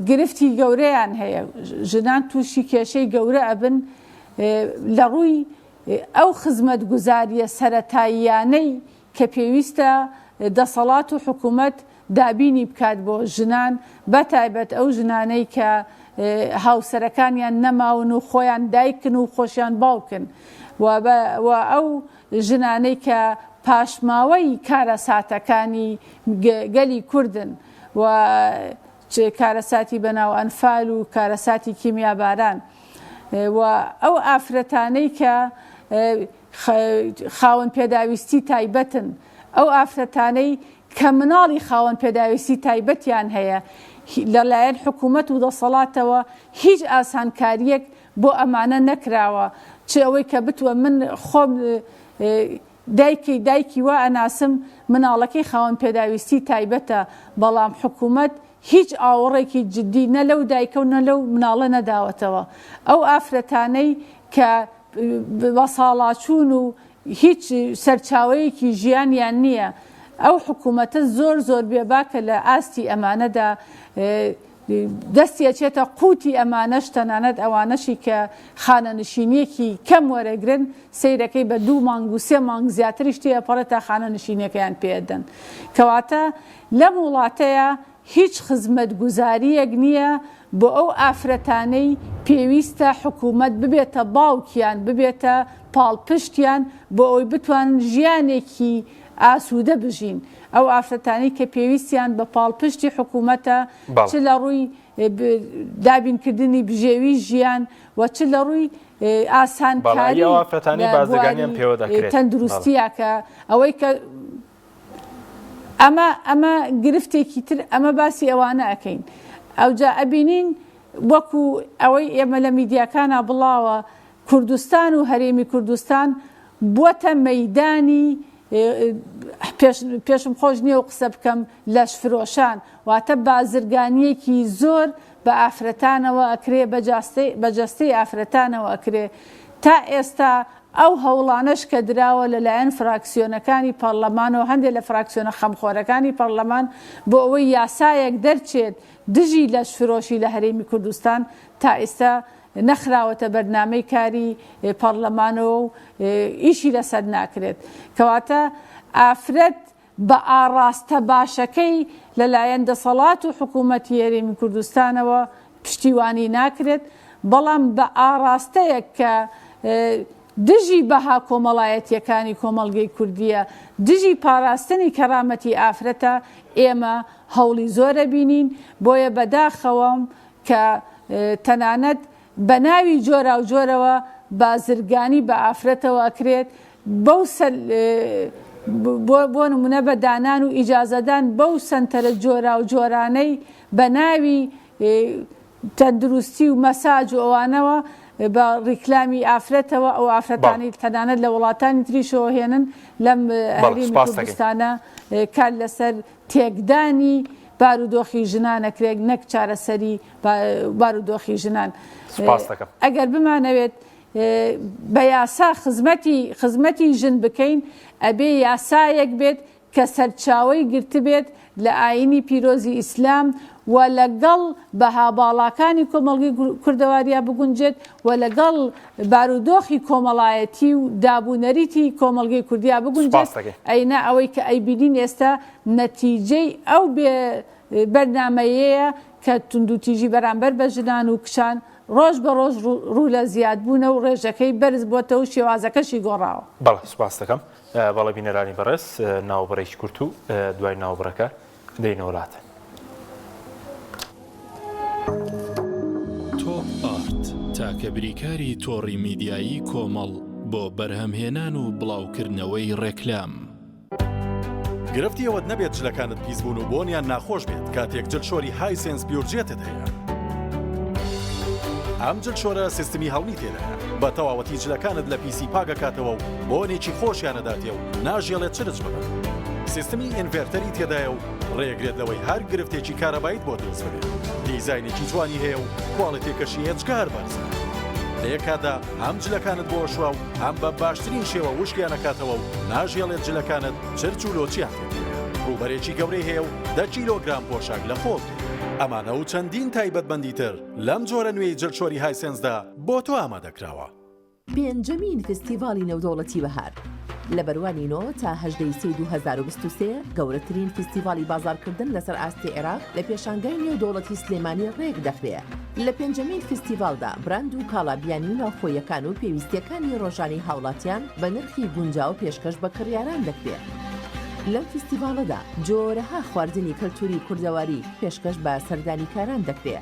گرفتی گەورەیان هەیە، ژنان تووشی کێشەی گەورە ئەبن لە ڕووی ئەو خزمەتگوزارییە سەرەتاییانەی کە پێویستە دەسەڵات و حکومەت دابینی بکات بۆ ژنان، بەتایبەت ئەو ژنانەی کە هاوسەرەکانیان نەماون و خۆیان دایکن و خۆشیان باوکن و ئەو ژنانەی کە پاشماوەی کارەساتەکانی گەلی کوردن و کارەساتی بەناو ئەنفال و کارەساتی کیمیاباران و ئەو ئافرەتانەی کە خاوەن پێداویستی تایبەتن، ئەو ئافرەتانەی کە مناڵی خاوەن پێداویستی تایبەتیان هەیە، لەلایەن حکومەت و دەسەڵاتەوە هیچ ئاسانکارییەک بۆ ئەمانە نەکراوە، چ ئەوەی کە بتوە من خۆم دایکی دایکی وا ئەناسم مناڵەکەی خاوەن پێداویستی تایبەتە، بەڵام حکومەت هیچ ئاوڕێکی جدی نە لەو دایکە و نە لەو مناڵە نەداوەتەوە. ئەو ئافرەتانەی کە بەساڵاچوون و هیچ سەرچاوەیەکی ژیانیان نییە، ئەو حکوومەتە زۆر زۆر بێباکە لە ئاستی ئەمانەدا دەستی ئەچێتە قوتی ئەمانەش تەنانەت ئەوانەشی کە خانەنشینیەکی کەم وەرەگرن سەیرەکەی بە دوو مانگ و سێ مانگ زیاتریش تێئەپەڕێت تا خانەنشینیەکەیان پێ ئەدەن کەواتە لەم وڵاتەیا هیچ خزمەتگوزاریەک نیە بۆ ئەو ئافرەتانەی پێویستە حکومەت ببێتە باوکیان ببێتە پاڵپشتیان بۆ ئەوەی بتوانن ژیانێکی ئاسوودە بژین ئەو ئافرەتانەی کە پێویستیان بە پاڵپشتی حکومەتە چ لە ڕووی دابینکردنی بژێوی ژیان و چ لە ڕووی ئاسانکاری لە بواری تەندروستیە کە ئەوەی کە ئەمە ئەمە گرفتێکی تر ئەمە باسی ئەوانە ئەکەین ئەوجا ئەبینین وەکو ئەوەی ئێمە لە میدیاکانا بڵاوە کوردستان و هەرێمی کوردستان بووەتە مەیدانی پێشم خۆش نییە و قسە بکەم لەشفرۆشان واتە بازرگانیەکی زۆر بە ئافرەتانەوە ئەکرێ بە جەستەی ئافرەتانەوە ئەکرێ تا ئێستا ئەو هەوڵانەش کە دراوە لەلایەن فراکسیۆنەکانی پەڕلەمانەوە هەندێک لە فراکسیۆنە خەمخۆرەکانی پەڕلەمان بۆ ئەوەی یاسایەک دەرچێت دژی لەشفرۆشی لە هەرێمی کوردستان تا ئیستا نەخراوەتە بەرنامەی کاری پەڕلەمانەوە و ئیشی لەسەر ناکرێت. کەواتە. ئافرەت بە ئاڕاستە باشەکەی لەلایەن دەسەڵات و حکوومەتی هەرێمی کوردستانەوە پشتیوانی ناکرێت، بەڵام بە ئاڕاستەیەک کە دژی بەها کۆمەڵایەتییەکانی کۆمەڵگەی کوردییە، دژی پاراستنی کەرامەتی ئافرەتە، ئێمە هەوڵی زۆر ئەبینین، بۆیە بەداخەوەم کە تەنانەت بە ناوی جۆراوجۆرەوە بازرگانی بە ئافرەتەوە ئەکرێت، بەو بۆ نمونە بە دانان و ئیجازەدان بەو سەنتەرە جۆراوجۆرانەی بە ناوی تەندروستی و مەساج و ئەوانەوە بە ڕیکلامی ئافرەتەوە ئەو ئافرەتانی تەنانەت لە وڵاتانی تریشەوە هێنن لەم هەرێمی کوردستانە کار لەسەر تێکدانی بارودۆخی ژنان ئەکرێت نەک چارەسەری بارودۆخی ژنان. ئەگەر بمانەوێت بە یاسا خزمەتی خزمەتی ژن بکەین ئەبێ یاسایەک بێت کە سەرچاوەی گرتبێت لە ئایینی پیرۆزی ئیسلام و لەگەڵ بەها باڵاکانی کۆمەڵگەی کوردەواریا بگونجێت و لەگەڵ بارودۆخی کۆمەڵایەتی و دابونەریتی کۆمەڵگەی کوردیا بگونجێت ئەینا ئەوەی کە ئەیبینین ئێستا نەتیجەی ئەو بێ بەرنامەیەیە کە توندوتیژی بەرامبەر بە ژنان و کچان ڕۆژ بە ڕۆژ ڕوو لە زیادبوونە و ڕێژەکەی بەرز بۆتەوە و شێوازەکەشی گۆڕاوە. بەڵێ سوپاست دەکەم. بەڵێ بینەرانی بەڕێز ناوبڕێکی کورت و دوای ناوبڕەکە دێینەوە لاتان. تۆپ ئارت، تاکە بریکاری تۆڕی میدیایی کۆمەڵ بۆ بەرهەمهێنان و بڵاوکردنەوەی ڕێکلام. گرفتی ئەوەت نەبێت جلەکانت پیس بوون و بۆنیان ناخۆش بێت کاتێک جلشۆری هایسێنس پیورجێتت هەیە. ئەم جلشۆرە سیستمی هەڵمی تێدایە بە تەواوەتی جلەکانت لە پیسی پاکەکاتەوە و بۆنێکی خۆشیان ئەداتێ و ناژێڵێت چرچ ببن. سیستمی inverter ی تێدایە و ڕێگرێت لەوەی هەر گرفتێکی کارەباییت بۆ دروست ببێت. دیزاینێکی جوانی هەیە و کواڵێتیەکەشی ئێجگار بەرزە. لە یەک کاتدا هەم جلەکانت بۆ ئەشوا و هەم بە باشترین شێوە وشکیان ئەکاتەوە و ناژێڵێت جلەکانت چرچ و لۆچیان تێ بکەوێت. ڕووبەرێکی گەورەی هەیە و دە کیلۆگرام پۆشاک لە خۆ گرێت. ئەمانە و چەندین تایبەتمەندی تر لەم جۆرە نوێی جلشۆری هایسێنسدا بۆ تۆ ئامادەکراوە. پێنجەمین فستیڤاڵی نێودەوڵەتی بەهار لە بەرواری نۆ تا 18 ی سێی 2023 گەورەترین فستیڤاڵی بازاڕکردن لەسەر ئاستی عێراق لە پێشانگای نێودەوڵەتی سلێمانی ڕێکدەخرێ. لە پێنجەمین فستیڤاڵدا براند و کاڵا بیانی و ناوخۆییەکان و پێویستییەکانی ڕۆژانەی هاوڵاتیان بە نرخی گونجاو پێشکەش بە کڕیاران دەکرێ. لەم فستیڤاڵەدا جۆرەها خواردنی کەلتوری کوردەواری پێشکەش بە سەردانیکاران دەکرێ.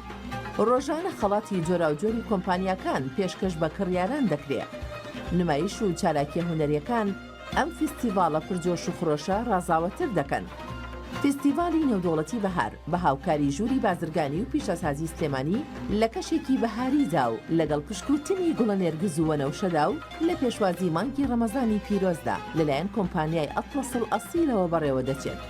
ڕۆژانە خەڵاتی جۆراوجۆری کۆمپانیاکان پێشکەش بە کڕیاران دەکرێ. نمایش و چالاکیە هونەریەکان ئەم فیستیڤاڵە پر جۆش و خرۆشە ڕازاوەتر دەکەن. فیستیڤاڵی نێودەوڵەتی بەهار بە هاوکاری ژووری بازرگانی و پیشەسازی سلێمانی لە کەشێکی بەهاریدا و لەگەڵ پشکووتنی گوڵە نێرگز و وەنەوشەدا و لە پێشوازی مانگی ڕەمەزانی پیرۆزدا لەلایەن کۆمپانیای ئەتڵەس ئەڵئەسیلەوە بەڕێوەدەچێت.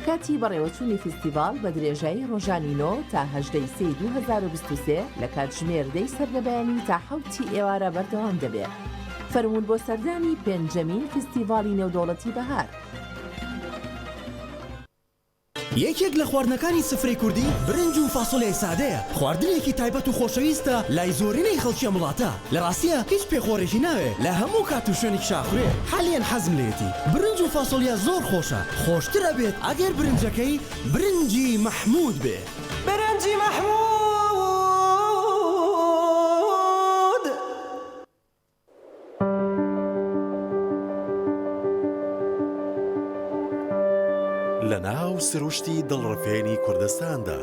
کاتی بەڕێوەچوونی فیستیڤاڵ بە درێژایی ڕۆژانی نۆ تا 18 ی سێی 2023 لە کاتژمێر دەی سەرلەبەیانی تا حەوتی ئێوارە بەردەوام دەبێ. فەرموون بۆ سەردانی پێنجەمین فیستیڤاڵی نێودەوڵەتی بەهار. یەکێک لە خواردنەکانی سفرەی کوردی برنج و فاسۆلیای سادەیە، خواردنێکی تایبەت و خۆشەویستە لای زۆرینەی خەڵکی ئەم وڵاتە، لە ڕاستیا هیچ پێخۆرێکی ناوێ لە هەموو کات و شوێنێکیشا ئەخورێ، حالیەن حەزم لێیەتی برنج و فاسۆلیا زۆر خۆشە، خۆشتر ئەبێت ئەگەر برنجەکەی برنجی مەحمود بێ. برنجی مەحمود. لە ناو سروشتی دڵڕفێنی کوردستاندا،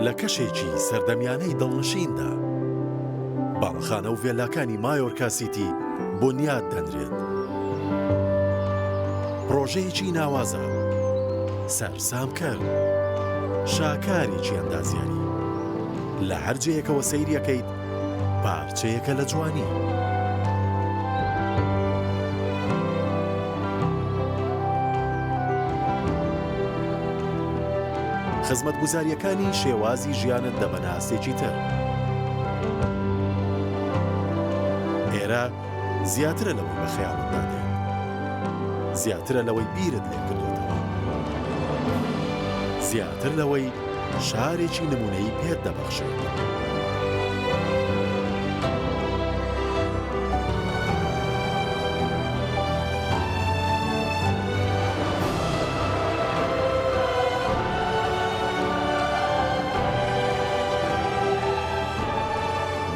لە کەشێکی سەردەمیانەی دڵنشیندا، باڵەخانە و ڤێلاکانی مایۆرکا سیتی بونیاد دەنرێت. پڕۆژەیەکی ناوازە، سەرسامکەر، شاکارێکی ئەندازیاری. لە هەر جێیەکەوە سەیری ئەکەیت، پارچەیەکە لە جوانی. خزمەتگوزارییەکانی شێوازی ژیانت دەبەنە ئاستێکی تر. ئێرە زیاترە لەوەی بە خەیاڵتدا دێت. زیاترە لەوەی بیرت لێ کردۆتەوە. زیاتر لەوەی شارێکی نموونەیی پێت دەبەخشێت.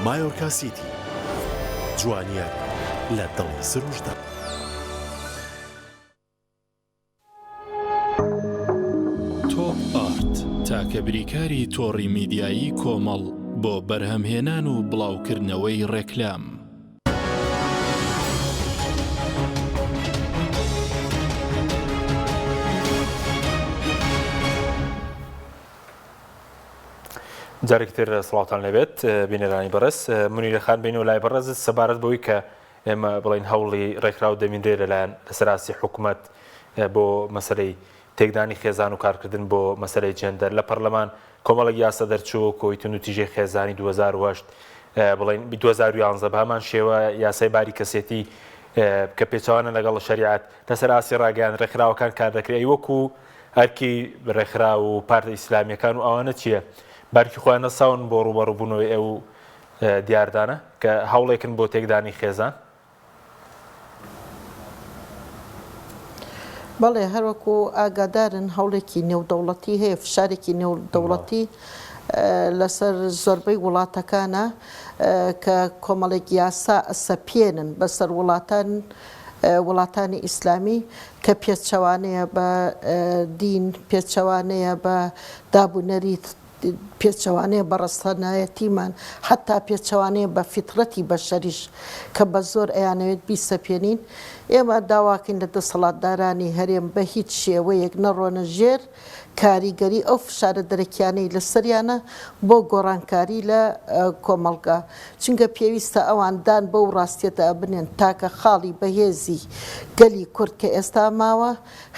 مایۆرکا سیتی، جوانییەک لە دڵی سروشتدا. تۆپ ئارت، تاکە بریکاری تۆڕی میدیایی کۆمەڵ بۆ بەرهەمهێنان و بڵاوکردنەوەی ڕێکلام. جارێکی تر سڵاوتان لێبێت بینەرانی بەڕێز منیرە خان بینەوە لای بەڕێزت سەبارەت بەوەی کە ئێمە بڵێین هەوڵی ڕێکخراو دەبینرێ لەلایەن لەسەر ئاستی حکومەت بۆ مەسەلەی تێکدانی خێزان و کارکردن بۆ مەسەلەی جێندەر لە پەرلەمان کۆمەڵێک یاسا دەرچوو کۆی توندوتیژی خێزانی 2008 بڵێن 2011 بە هەمان شێوە یاسای باری کەسێتی کە پێچەوانە لەگەڵ شەریعەت لەسەر ئاستی ڕاگەیان ڕێکخراوەکان کار دەکرێت ئەی وەکو ئەرکی ڕێکخراو و پارتە ئیسلامیەکان و ئەوانە چییە بارکی خۆیان نەساون بۆ ڕووبەڕووبوونەوەی ئەو دیاردانە کە هەوڵێکن بۆ تێکدانی خێزان؟ بەڵێ هەروەکو ئاگادارن هەوڵێکی نێودەوڵەتی هەیە فشارێکی نێودەوڵەتی لەسەر زۆربەی وڵاتەکانە کە کۆمەڵێک یاسا ئەسەپێنن بەسەر وڵاتان وڵاتانی ئیسلامی کە پێچەوانەیە بە دین پێچەوانەیە بە دابونەریت پێچەوانەیە بە ڕەسەنایەتیمان، حەتتا پێچەوانەیە بە فیتڕەتی بەشەریش کە بە زۆر ئەیانەوێت بیسەپێنین. ئێمە داواکەین لە دەسەڵاتدارانی هەرێم بە هیچ شێوەیەک نەڕۆنە ژێر کاریگەری ئەو فشارە دەرەکیانەی لەسەریانە بۆ گۆڕانکاری لە کۆمەڵگا، چونکە پێویستە ئەوان دان بەو ڕاستیەدا بنێن تاکە خاڵی بەهێزی گەلی کورد کە ئێستا ماوە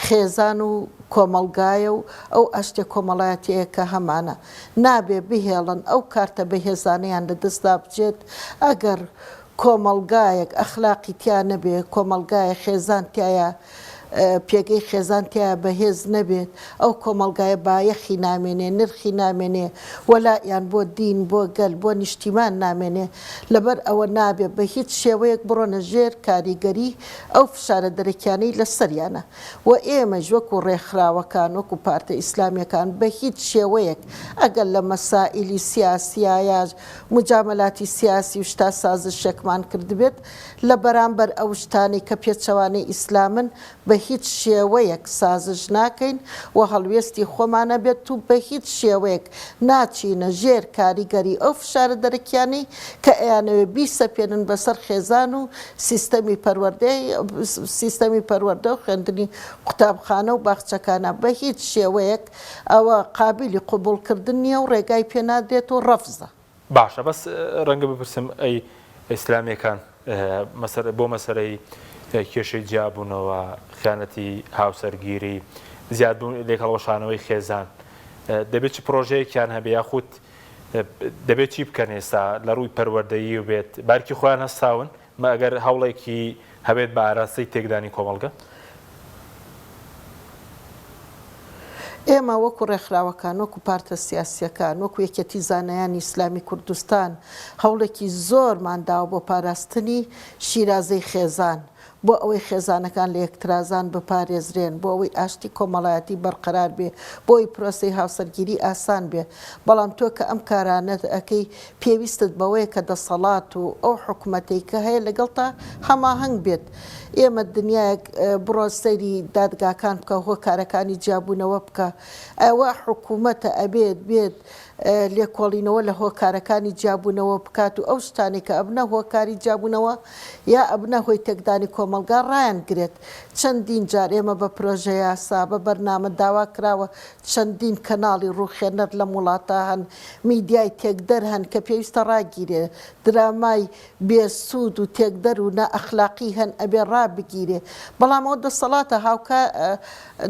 خێزان و کۆمەڵگایە و ئەو ئاشتیە کۆمەڵایەتیەیە کە هەمانە. نابێ بهێڵن ئەو کارتە بەهێزانەیان لە دەستدا بچێت، ئەگەر کۆمەڵگایەک ئەخلاقی تیا نەبێ، کۆمەڵگایەک خێزان تیایا پێگەی خێزان تیایا بەهێز نەبێت، ئەو کۆمەڵگایە بایەخی نامێنێ، نرخی نامێنێ، وەلائیان بۆ دین، بۆ گەل، بۆ نیشتیمان نامێنێ. لەبەر ئەوە نابێ بە هیچ شێوەیەک بڕۆنە ژێر کاریگەری ئەو فشارە دەرەکیانەی لەسەریانە و ئێمەش وەکو ڕێکخراوەکان وەکو پارتە ئیسلامیەکان بە هیچ شێوەیەک ئەگەر لە مەسائیلی سیاسیا یا موجامەلاتی سیاسی و شتا سازشێکمان کردبێت لە بەرامبەر ئەو شتانەی کە پێچەوانەی ئیسلامن بە هیچ شێوەیەک سازش ناکەین و هەڵوێستی خۆمان ئەبێت و بە هیچ شێوەیەک ناچینە ژێر کاریگەری ئەو فشارە دەرەکیانەی کە ئەیانەوێت بیسەپێنن بەسەر خێزان و سیستەمی پەروەردەی سیستەمی پەروەردە و خوێندنی قوتابخانە و باخچەکانە بە هیچ شێوەیەک ئەوە قابیلی قبوڵکردن نییە و ڕێگای پێنادرێت و ڕەفزە. باشە بەس ڕەنگە بپرسم ئەی ئیسلامیەکان بۆ مەسەلەی کێشەی جیابوونەوە خیانەتی هاوسەرگیری زیادبوون لێک هەڵوەشانەوەی خێزان دەبێت چ پرۆژەیەکیان هەبێ یاخود دەبێت چی بکەن ئێستا لە ڕووی پەروەردەیی و بێت بارکی خۆیان هەستاون مەگەر هەوڵێکی هەبێت بە ئاراستەی تێکدانی کۆمەڵگە؟ ئێمە وەکو ڕێکخراوەکان، وەکو پارتە سیاسییەکان، وەکو یەکێتی زانایانی ئیسلامی کوردستان هەوڵێکی زۆرمان داوە بۆ پاراستنی شیرازەی خێزان، بۆ ئەوەی خێزانەکان لە یەکترازان بپارێزرێن، بۆ ئەوەی ئاشتی کۆمەڵایەتی بەرقەرار بێ، بۆ ئەوەی پرۆسەی هاوسەرگیری ئاسان بێ. بەڵام تۆ کە ئەم کارانەت ئەکەی پێویستت بەوەیە کە دەسەڵات و ئەو حکومەتەی کە هەیە لەگەڵتا هەماهەنگ بێت. ئێمە دنیایەک بڕۆ سەیری دادگاکان بکە هۆکارەکانی جیابوونەوە بکە ئەوە حکومەتە ئەبێت بێت لێکۆڵینەوە لە هۆکارەکانی جیابوونەوە بکات و ئەو شتانەی کە ئەبنە هۆکاری جیابوونەوە یا ئەبنە هۆی تێکدانی کۆمەڵگا ڕایانگرێت چەندین جار ئێمە بە پرۆژە یاسا بە بەرنامە داوا کراوە چەندین کەناڵی ڕووخێنەر لەم وڵاتە هەن میدیای تێکدەر هەن کە پێویستە ڕاگیرێ درامای بێ سوود و تێکدەر و نا ئەخلاقی هەن ئەبێ ڕابگیرێ بەڵام ئەوە دەسەڵاتە هاوکا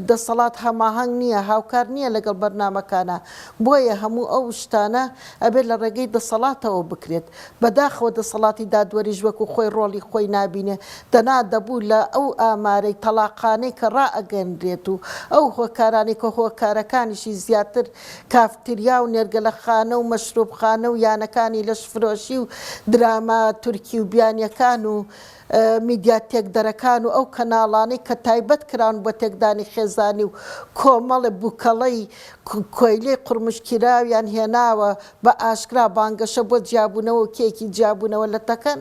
دەسەڵات هەماهەنگ نییە هاوکار نییە لەگەڵ بەرنامەکانا بۆیە هەموو ئەو شتانە ئەبێت لە ڕێگەی دەسەڵاتەوە بکرێت بەداخەوە دەسەڵاتی دادوەریش وەکو خۆی ڕۆڵی خۆی نابینێ دەنا دەبوو لە ئەو ئامارەی تەڵاقانەی کە ڕائەگەنرێت و ئەو هۆکارانەی کە هۆکارەکانیشی زیاتر کافتریا و نێرگەلەخانە و مەشروبخانە و یانەکانی لەشفرۆشی و دراما تورکی و بیانیەکان و میدیا تێکدەرەکان و ئەو کەناڵانەی کە تایبەت کراون بۆ تێکدانی خێزانی و کۆمەڵێ بوکەڵەی. کۆیلەی قورمشکراویان هێناوە بە ئاشکرا بانگەشە بۆ جیابوونەوە و کێکی جیابوونەوە لەتەکەن،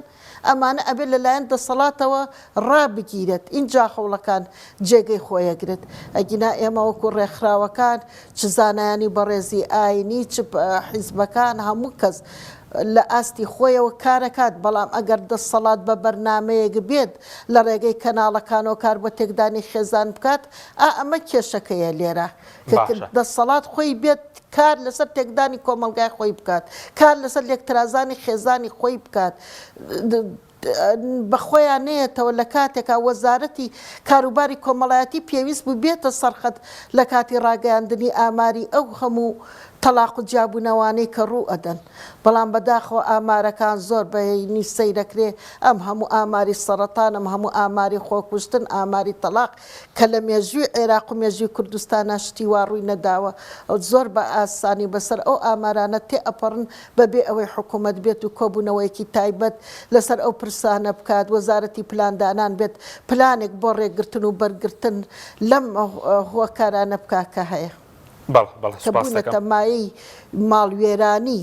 ئەمانە ئەبێت لەلایەن دەسەڵاتەوە ڕابگیرێت ئینجا هەوڵەکان جێگەی خۆیەگرێت ئەگینا ئێمە وەکو ڕێکخراوەکان چ زانایانی بەڕێزی ئاینی چ حیزبەکان هەموو کەس لە ئاستی خۆیەوە کارەکات بەڵام ئەگەر دەسەڵات بە بەرنامەیەک بێت لە ڕێگەی کەناڵەکانەوە کار بۆ تێکدانی خێزان بکات ئا ئەمە کێشەکەیە لێرە کە دەسەڵات خۆی بێت کار لەسەر تێکدانی کۆمەڵگای خۆی بکات، کار لەسەر لێکترازانی خێزانی خۆی بکات، بە خۆیان نەیەتەوە لە کاتێکا وەزارەتی کاروباری کۆمەڵایەتی پێویست بوو بێتە سەرخەت لە کاتی ڕاگەیاندنی ئاماری ئەو هەموو تەڵاق و جیابوونەوانەی کە ڕوو ئەدەن بەڵام بەداخەوە ئامارەکان زۆر بەینی سەیرەکرێ ئەم هەموو ئاماری سەڕەتان ئەم هەموو ئاماری خۆکوشتن ئاماری تەڵاق کە لە مێژووی عێراق و مێژووی کوردستانا شتی وا ڕووی نەداوە زۆر بە ئاسانی بەسەر ئەو ئامارانە تێئەپەڕن بەبێ ئەوەی حکومەت بێت و کۆبوونەوەیەکی تایبەت لەسەر ئەو پرسانە بکات وەزارەتی پلاندانان بێت پلانێک بۆ ڕێگرتن و بەرگرتن لەم هۆکارانە بکات کە هەیە بەڵێ بەڵێ کە سوپاست بوونەتە دەکەم. مایەی ماڵوێرانی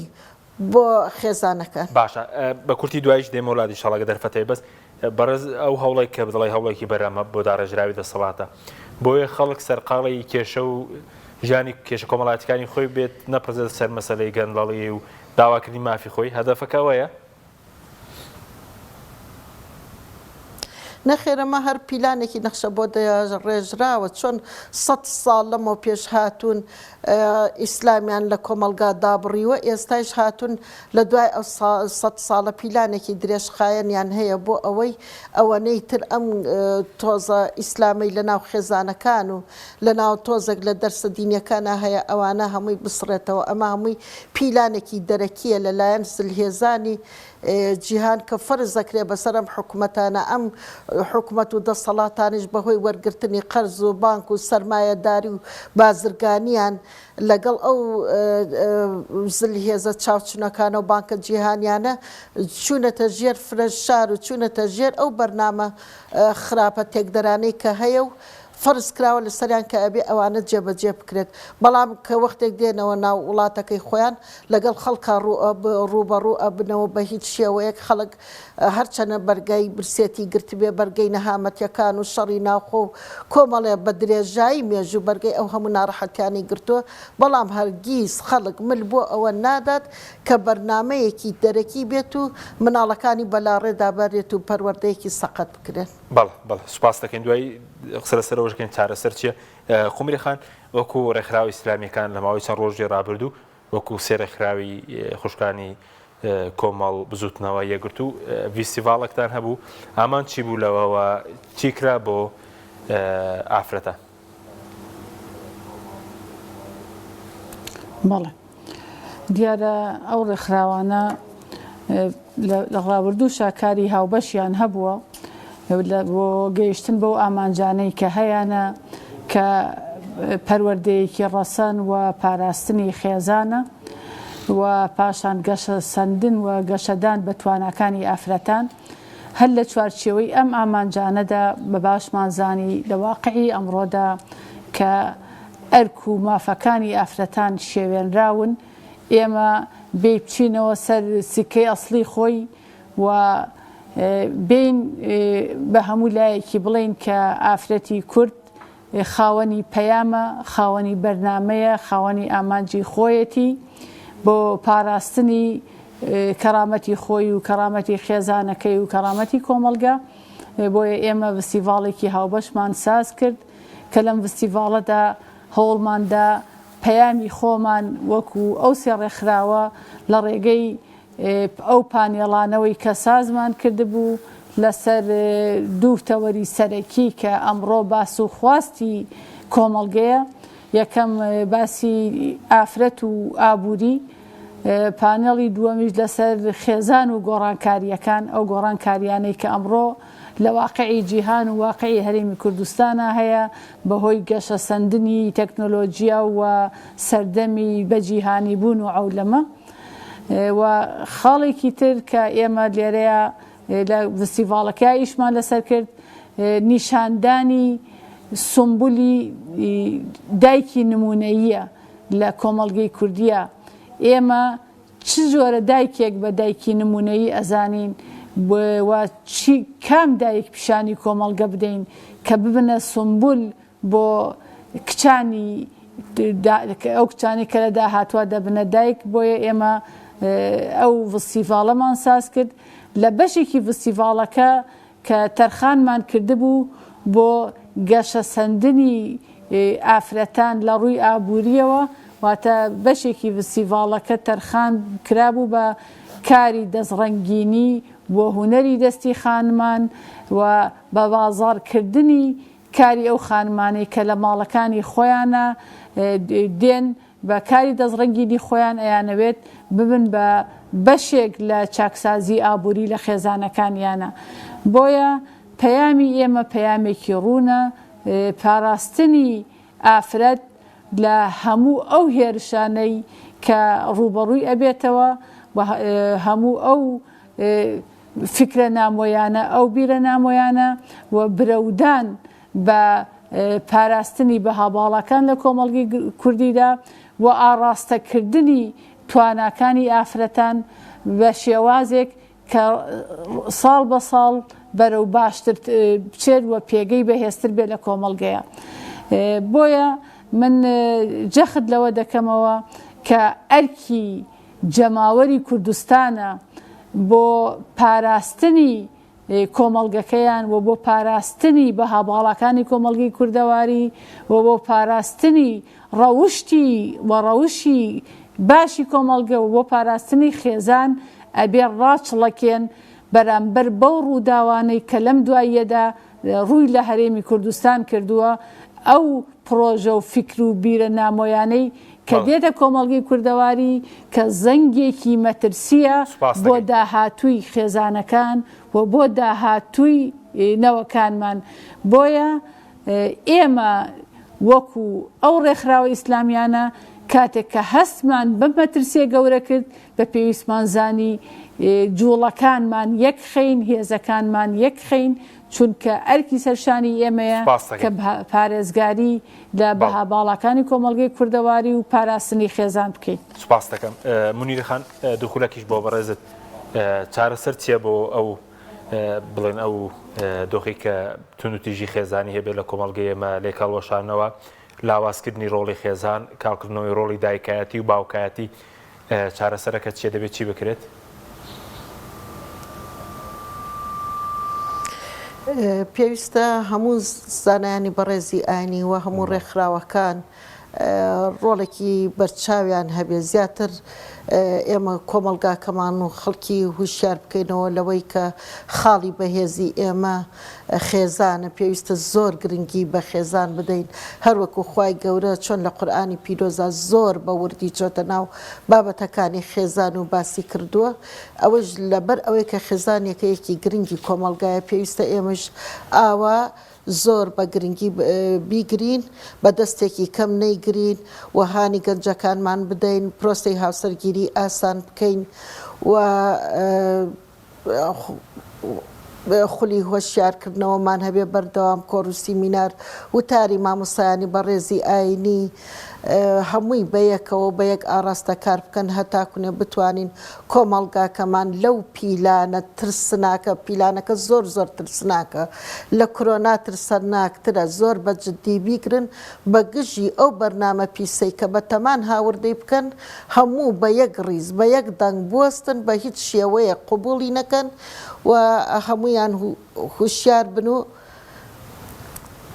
بۆ خێزانەکان. باشە بە کورتی دواییش دێمەوە لات ئیشاڵا گەر دەرفەت هەیە بەس بەڕێز ئەو هەوڵێک کە بدڵی هەوڵێکی بەرامە بۆ داڕێژراوی دەسەڵاتە بۆیە خەڵک سەرقاڵی کێشە و ژیانی کێشە کۆمەڵایەتەکانی خۆی بێت نەپڕزێت سەر مەسەلەی گەندەڵی و داواکردنی مافی خۆی هەدەفەکە ئەوەیە؟ نەخێر ئەمە هەر پیلانێکی نەخشە بۆ داڕێژراوە چۆن سەت ساڵ لەمەو پێش هاتوون ئیسلامیان لە کۆمەڵگا دابڕیوە ئێستایش هاتوون لە دوای ئەو سەت ساڵە پیلانێکی درێژخایەنیان هەیە بۆ ئەوەی ئەوەنەی تر ئەم تۆزە ئیسلامەی لە ناو خێزانەکان و لە ناو تۆزێک لە دەرسە دینیەکانا هەیە ئەوانە هەمووی بسڕێتەوە ئەمە هەمووی پیلانێکی دەرەکیە لە لایەن زلهێزانی جیهان کە فەرز دەکرێت بەسەر ئەم حکومەتانە ئەم حکومەت و دەسەڵاتانیش بەهۆی وەرگرتنی قەرز و بانک و سەرمایەداری و بازرگانیان لەگەڵ ئەو زلهێزە چاوچنۆکانە و بانکە جیهانیانە چوونەتە ژێر فرەشار و چوونەتە ژێر ئەو بەرنامە خراپە تێکدەرانەی کە هەیە و فەرز کراوە لەسەریان کە ئەبێ ئەوانە جێبەجێ بکرێت، بەڵام کە وەختێک دێنەوە ناو وڵاتەکەی خۆیان لەگەڵ خەڵکا ڕووبەڕوو ئەبنەوە بە هیچ شێوەیەک خەڵک هەرچەنە بەرگای برسێتی گرتبێ بەرگەی نەهامەتیەکان و شەڕی ناوخۆ و کۆمەڵێ بە درێژایی مێژوو بەرگەی ئەو هەموو ناڕەحەتیانەی گرتووە بەڵام هەرگیز خەڵک مل بۆ ئەوە نادات کە بەرنامەیەکی دەرەکی بێت و مناڵەکانی بەلاڕێدا بەرێت و پەروەردەیەکی سەقەت بکرێن. بەڵێ بەڵێ سوپاست دەکەین دوایی قسە لەسەر ئەوەش دەکەین چارەسەر چییە قومری خان وەکو ڕێکخراوە ئیسلامیەکان لە ماوەی چەند ڕۆژی ڕابردوو وەکو سێ ڕێکخراوی خوشکانی کۆمەڵ بزوتنەوە یەکگرتوو ڤیستیڤاڵێکتان هەبوو ئامان چی بوو لەوەوە چی کرا بۆ ئافرەتان؟ بەڵێ دیارە ئەو ڕێکخراوانە لە ڕابردووشا کاری هاوبەشیان هەبووە بۆ گەیشتن بەو ئامانجانەی کە هەیانە کە پەروەردەیەکی ڕەسەن و پاراستنی خێزانە و پاشان گەشەسەندن و گەشەدان بە تواناکانی ئافرەتان هەر لە چوارچێوەی ئەم ئامانجانەدا بە باشمان زانی لە واقعی ئەمڕۆدا کە ئەرک و مافەکانی ئافرەتان شێوێنراون، ئێمە بێی بچینەوە سەر سکەی ئەسڵی خۆی و بێین بە هەموو لایەکی بڵێین کە ئافرەتی کورد خاوەنی پەیامە، خاوەنی بەرنامەیە، خاوەنی ئامانجی خۆیەتی بۆ پاراستنی کەرامەتی خۆی و کەرامەتی خێزانەکەی و کەرامەتی کۆمەڵگە، بۆیە ئێمە ڤستیڤاڵێکی هاوبەشمان ساز کرد کە لەم ڤستیڤاڵەدا هەوڵمان دا پەیامی خۆمان وەکو ئەو سێ ڕێکخراوە لە ڕێگەی ئەو پانێڵانەوەی کە سازمان کردبوو لەسەر دوو تەوەری سەرەکی کە ئەمڕۆ باس و خواستی کۆمەڵگەیە، یەکەم باسی ئافرەت و ئابووری، پانێڵی دووەمیش لەسەر خێزان و گۆڕانکارییەکان، ئەو گۆڕانکارییانەی کە ئەمڕۆ لە واقعی جیهان و واقعی هەرێمی کوردستانا هەیە بەهۆی گەشەسەندنی تەکنۆلۆجیا و سەردەمی بەجیهانیبوون و عەولەمە و خاڵێکی تر کە ئێمە لێرەیا لە ڤستیڤاڵەکەیا ئیشمان لەسەر کرد نیشاندانی سومبولی دایکی نمونەییە. لە کۆمەڵگەی کوردییە ئێمە چ جۆرە دایکێک بە دایکی نموونەیی ئەزانین و چی کام دایک پیشانی کۆمەڵگە بدەین کە ببنە سومبول بۆ کچانی ئەو کچانەی کە لە داهاتوە دەبنە دایک بۆیە ئێمە ئەو ڤستیڤاڵەمان ساز کرد لە بەشێکی ڤستیڤاڵەکە کە تەرخانمان کردبوو بۆ گەشەسەندنی ئافرەتان لە ڕووی ئابوورییەوە، واتە بەشێکی ڤستیڤاڵەکە تەرخان کرابوو بە کاری دەستڕەنگینی بۆ هونەری دەستی خانمان و بە بازاڕکردنی کاری ئەو خانمانەی کە لە ماڵەکانی خۆیانا دێن بە کاری دەستڕەنگینی خۆیان ئەیانەوێت ببن بە بەشێک لە چاکسازی ئابووری لە خێزانەکانیانە. بۆیە پەیامی ئێمە پەیامێکی ڕوونە، پاراستنی ئافرەت لە هەموو ئەو هێرشانەی کە ڕووبەڕووی ئەبێتەوە و هەموو ئەو فیکرە نامۆیانە، ئەو بیرە نامۆیانە و برەودان بە پاراستنی بەها باڵاکان لە کۆمەڵگەی کوردیدا و ئاڕاستەکردنی تواناکانی ئافرەتان بە شێوازێک کە ساڵ بە ساڵ بەرەو باشتر بچێت و پێگەی بەهێزتر بێت لە کۆمەڵگەیە. بۆیە من جەخت لەوە دەکەمەوە کە ئەرکی جەماوەری کوردستانە بۆ پاراستنی کۆمەڵگەکەیان و بۆ پاراستنی بەها باڵاکانی کۆمەڵگەی کوردەواری و بۆ پاراستنی ڕەوشتی و ڕەوشی باشی کۆمەڵگە و بۆ پاراستنی خێزان ئەبێ ڕاچڵەکێن بەرامبەر بەو ڕووداوانەی کە لەم دواییەدا ڕووی لە هەرێمی کوردستان کردووە ئەو پڕۆژە و فیکر و بیرە نامۆیانەی کە دێتە کۆمەڵگەی کوردەواری کە زەنگێکی مەترسییە بۆ داهاتووی خێزانەکان و بۆ داهاتووی نەوەکانمان بۆیە ئێمە وەکو ئەو ڕێکخراوە ئیسلامیانە کاتێک کە هەستمان بەم مەترسیە گەورە کرد بە پێویستمان زانی جوڵەکانمان یەک خەین هێزەکانمان یەک خەین چونکە ئەرکی سەرشانی ئێمەیە کە پارێزگاری لە بەها باڵاکانی کۆمەڵگەی کوردەواری و پاراستنی خێزان بکەین. سوپاست دەکەم مونیرە خان، دوو خولەکیش بۆ بەڕێزت، چارەسەر چییە بۆ ئەو بڵێن ئەو دۆخی کە توندوتیژی خێزانی هەبێت لە کۆمەڵگەی ئێمە، لێکهەڵوەشانەوە، لاوازکردنی ڕۆڵی خێزان، کاڵکردنەوەی ڕۆڵی دایکایەتی و باوکایەتی، چارەسەرەکە چیە دەبێت چی بکرێت؟ پێویستە هەموو زانایانی بەڕێزی ئاینی و هەموو ڕێکخراوەکان ڕۆڵێکی بەرچاویان هەبێت زیاتر ئێمە کۆمەڵگاکەمان و خەڵکی هوشیار بکەینەوە لەوەی کە خاڵی بەهێزی ئێمە خێزانە پێویستە زۆر گرنگی بە خێزان بدەین هەروەکو خوای گەورە چۆن لە قورئانی پیرۆزا زۆر بە وردی چۆتە ناو بابەتەکانی خێزان و باسی کردووە ئەوەش لەبەر ئەوەی کە خێزان یەکەیەکی گرنگی کۆمەڵگایە پێویستە ئێمەش ئاوا زۆر بە گرنگی بیگرین بە دەستێکی کەم نەیگرین و هانی گەنجەکانمان بدەین پرۆسەی هاوسەرگیری ئاسان بکەین و خولی هۆشیارکردنەوەمان هەبێ بەردەوام کۆڕ و سیمینار وتاری مامۆستایانی بەڕێزی ئاینی هەمووی بەیەکەوە بە یەک ئاڕاستە کار بکەن هەتاکونێ بتوانین کۆمەڵگاکەمان لەو پیلانە ترسناکە پیلانەکە زۆر زۆر ترسناکە لە کرۆنا ترسەناکترە زۆر بە جدی بیگرن بە گژی ئەو بەرنامە پیسەی کە بەتەمان هاوردەی بکەن هەموو بە یەک ڕیز بە یەک دەنگ بوەستن بە هیچ شێوەیەک قبوڵی نەکەن و هەموویان هوشیار بن و.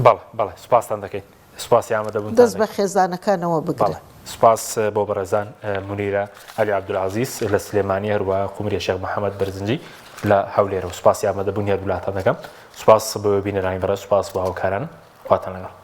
بەڵێ بەڵێ سوپاستان دەکەین سوپاسی ئامادەبوونتان دەست بە خێزانەکانەوە بگرن. بەڵێ سوپاس بۆ بەڕێزان مونیرە عەلی عەبدولعەزیز لە سلێمانی هەروەها قومریە شێخ محەمەد بەرزنجی لە هەولێرەوە سوپاسی ئامادەبوونی هەردوولاتان دەکەم سوپاس بۆ بینەرانی بەڕێز سوپاس بۆ هاوکارانم خواتان لەگەڵ.